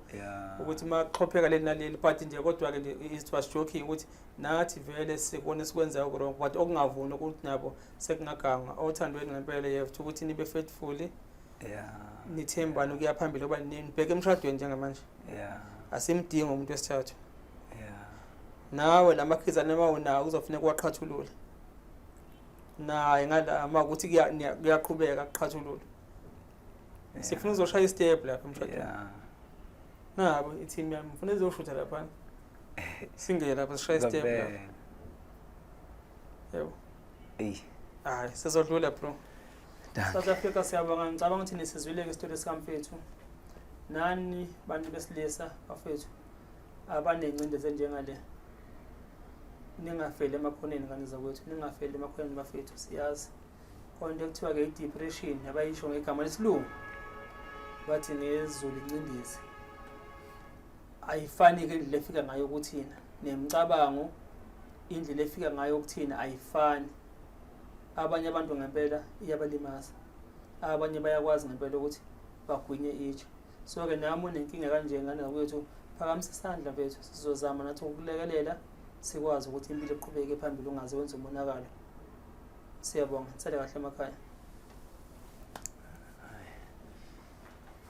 Speaker 1: ukuthi uma kuxhopheka leli naleli, but nje kodwa-ke nje it was joking ukuthi nathi vele sikubona esikwenzayo ku-wrong, but okungavuni ukuthi nabo sekungagangwa othandweni ngempela. You have to ukuthi nibe faithful, nithembane ukuya phambili, ngoba nibheke emshadweni njengamanje. Asimdingi umuntu wesithathu. Nawe la makhizane uma unawo kuzofuneka uwaqhathulule naye ngala uma ukuthi kuyaqhubeka kuqhathulule. Sifuna uzoshaya istep lapha emshadweni. Nabo i-team yami ngifuna izoshutha laphana, singene lapha sishaye istep lapha.
Speaker 2: Ngempela.
Speaker 1: Yebo.
Speaker 2: Eyi.
Speaker 1: Hayi, sizodlula, bro.
Speaker 2: Dankie.
Speaker 1: South Africa, siyabonga. Ngicabanga ukuthi nisizwile-ke isitori sikamfethu. Nani bantu besilisa, bafethu abaney'ngcindezi enjengale, ningafeli emakhoneni, ngane zakwethu, ningafeli emakhoneni, bafethu. Siyazi khona into ekuthiwa-ke i-depression, abayisho ngegama lesilungu bathi ngesiZulu incindezi. Ayifani-ke indlela efika ngayo kuthina nemicabango, indlela efika ngayo kuthina ayifani. Abanye abantu ngempela iyabalimaza, abanye bayakwazi ngempela ukuthi bagwinye itshe. So-ke nami unenkinga kanje, ngane zakwethu, phakamisa isandla mfethu, sizozama nathi ukukulekelela, sikwazi ukuthi impilo iqhubeke phambili, ungaze wenze umonakalo. Siyabonga, nisale kahle emakhaya.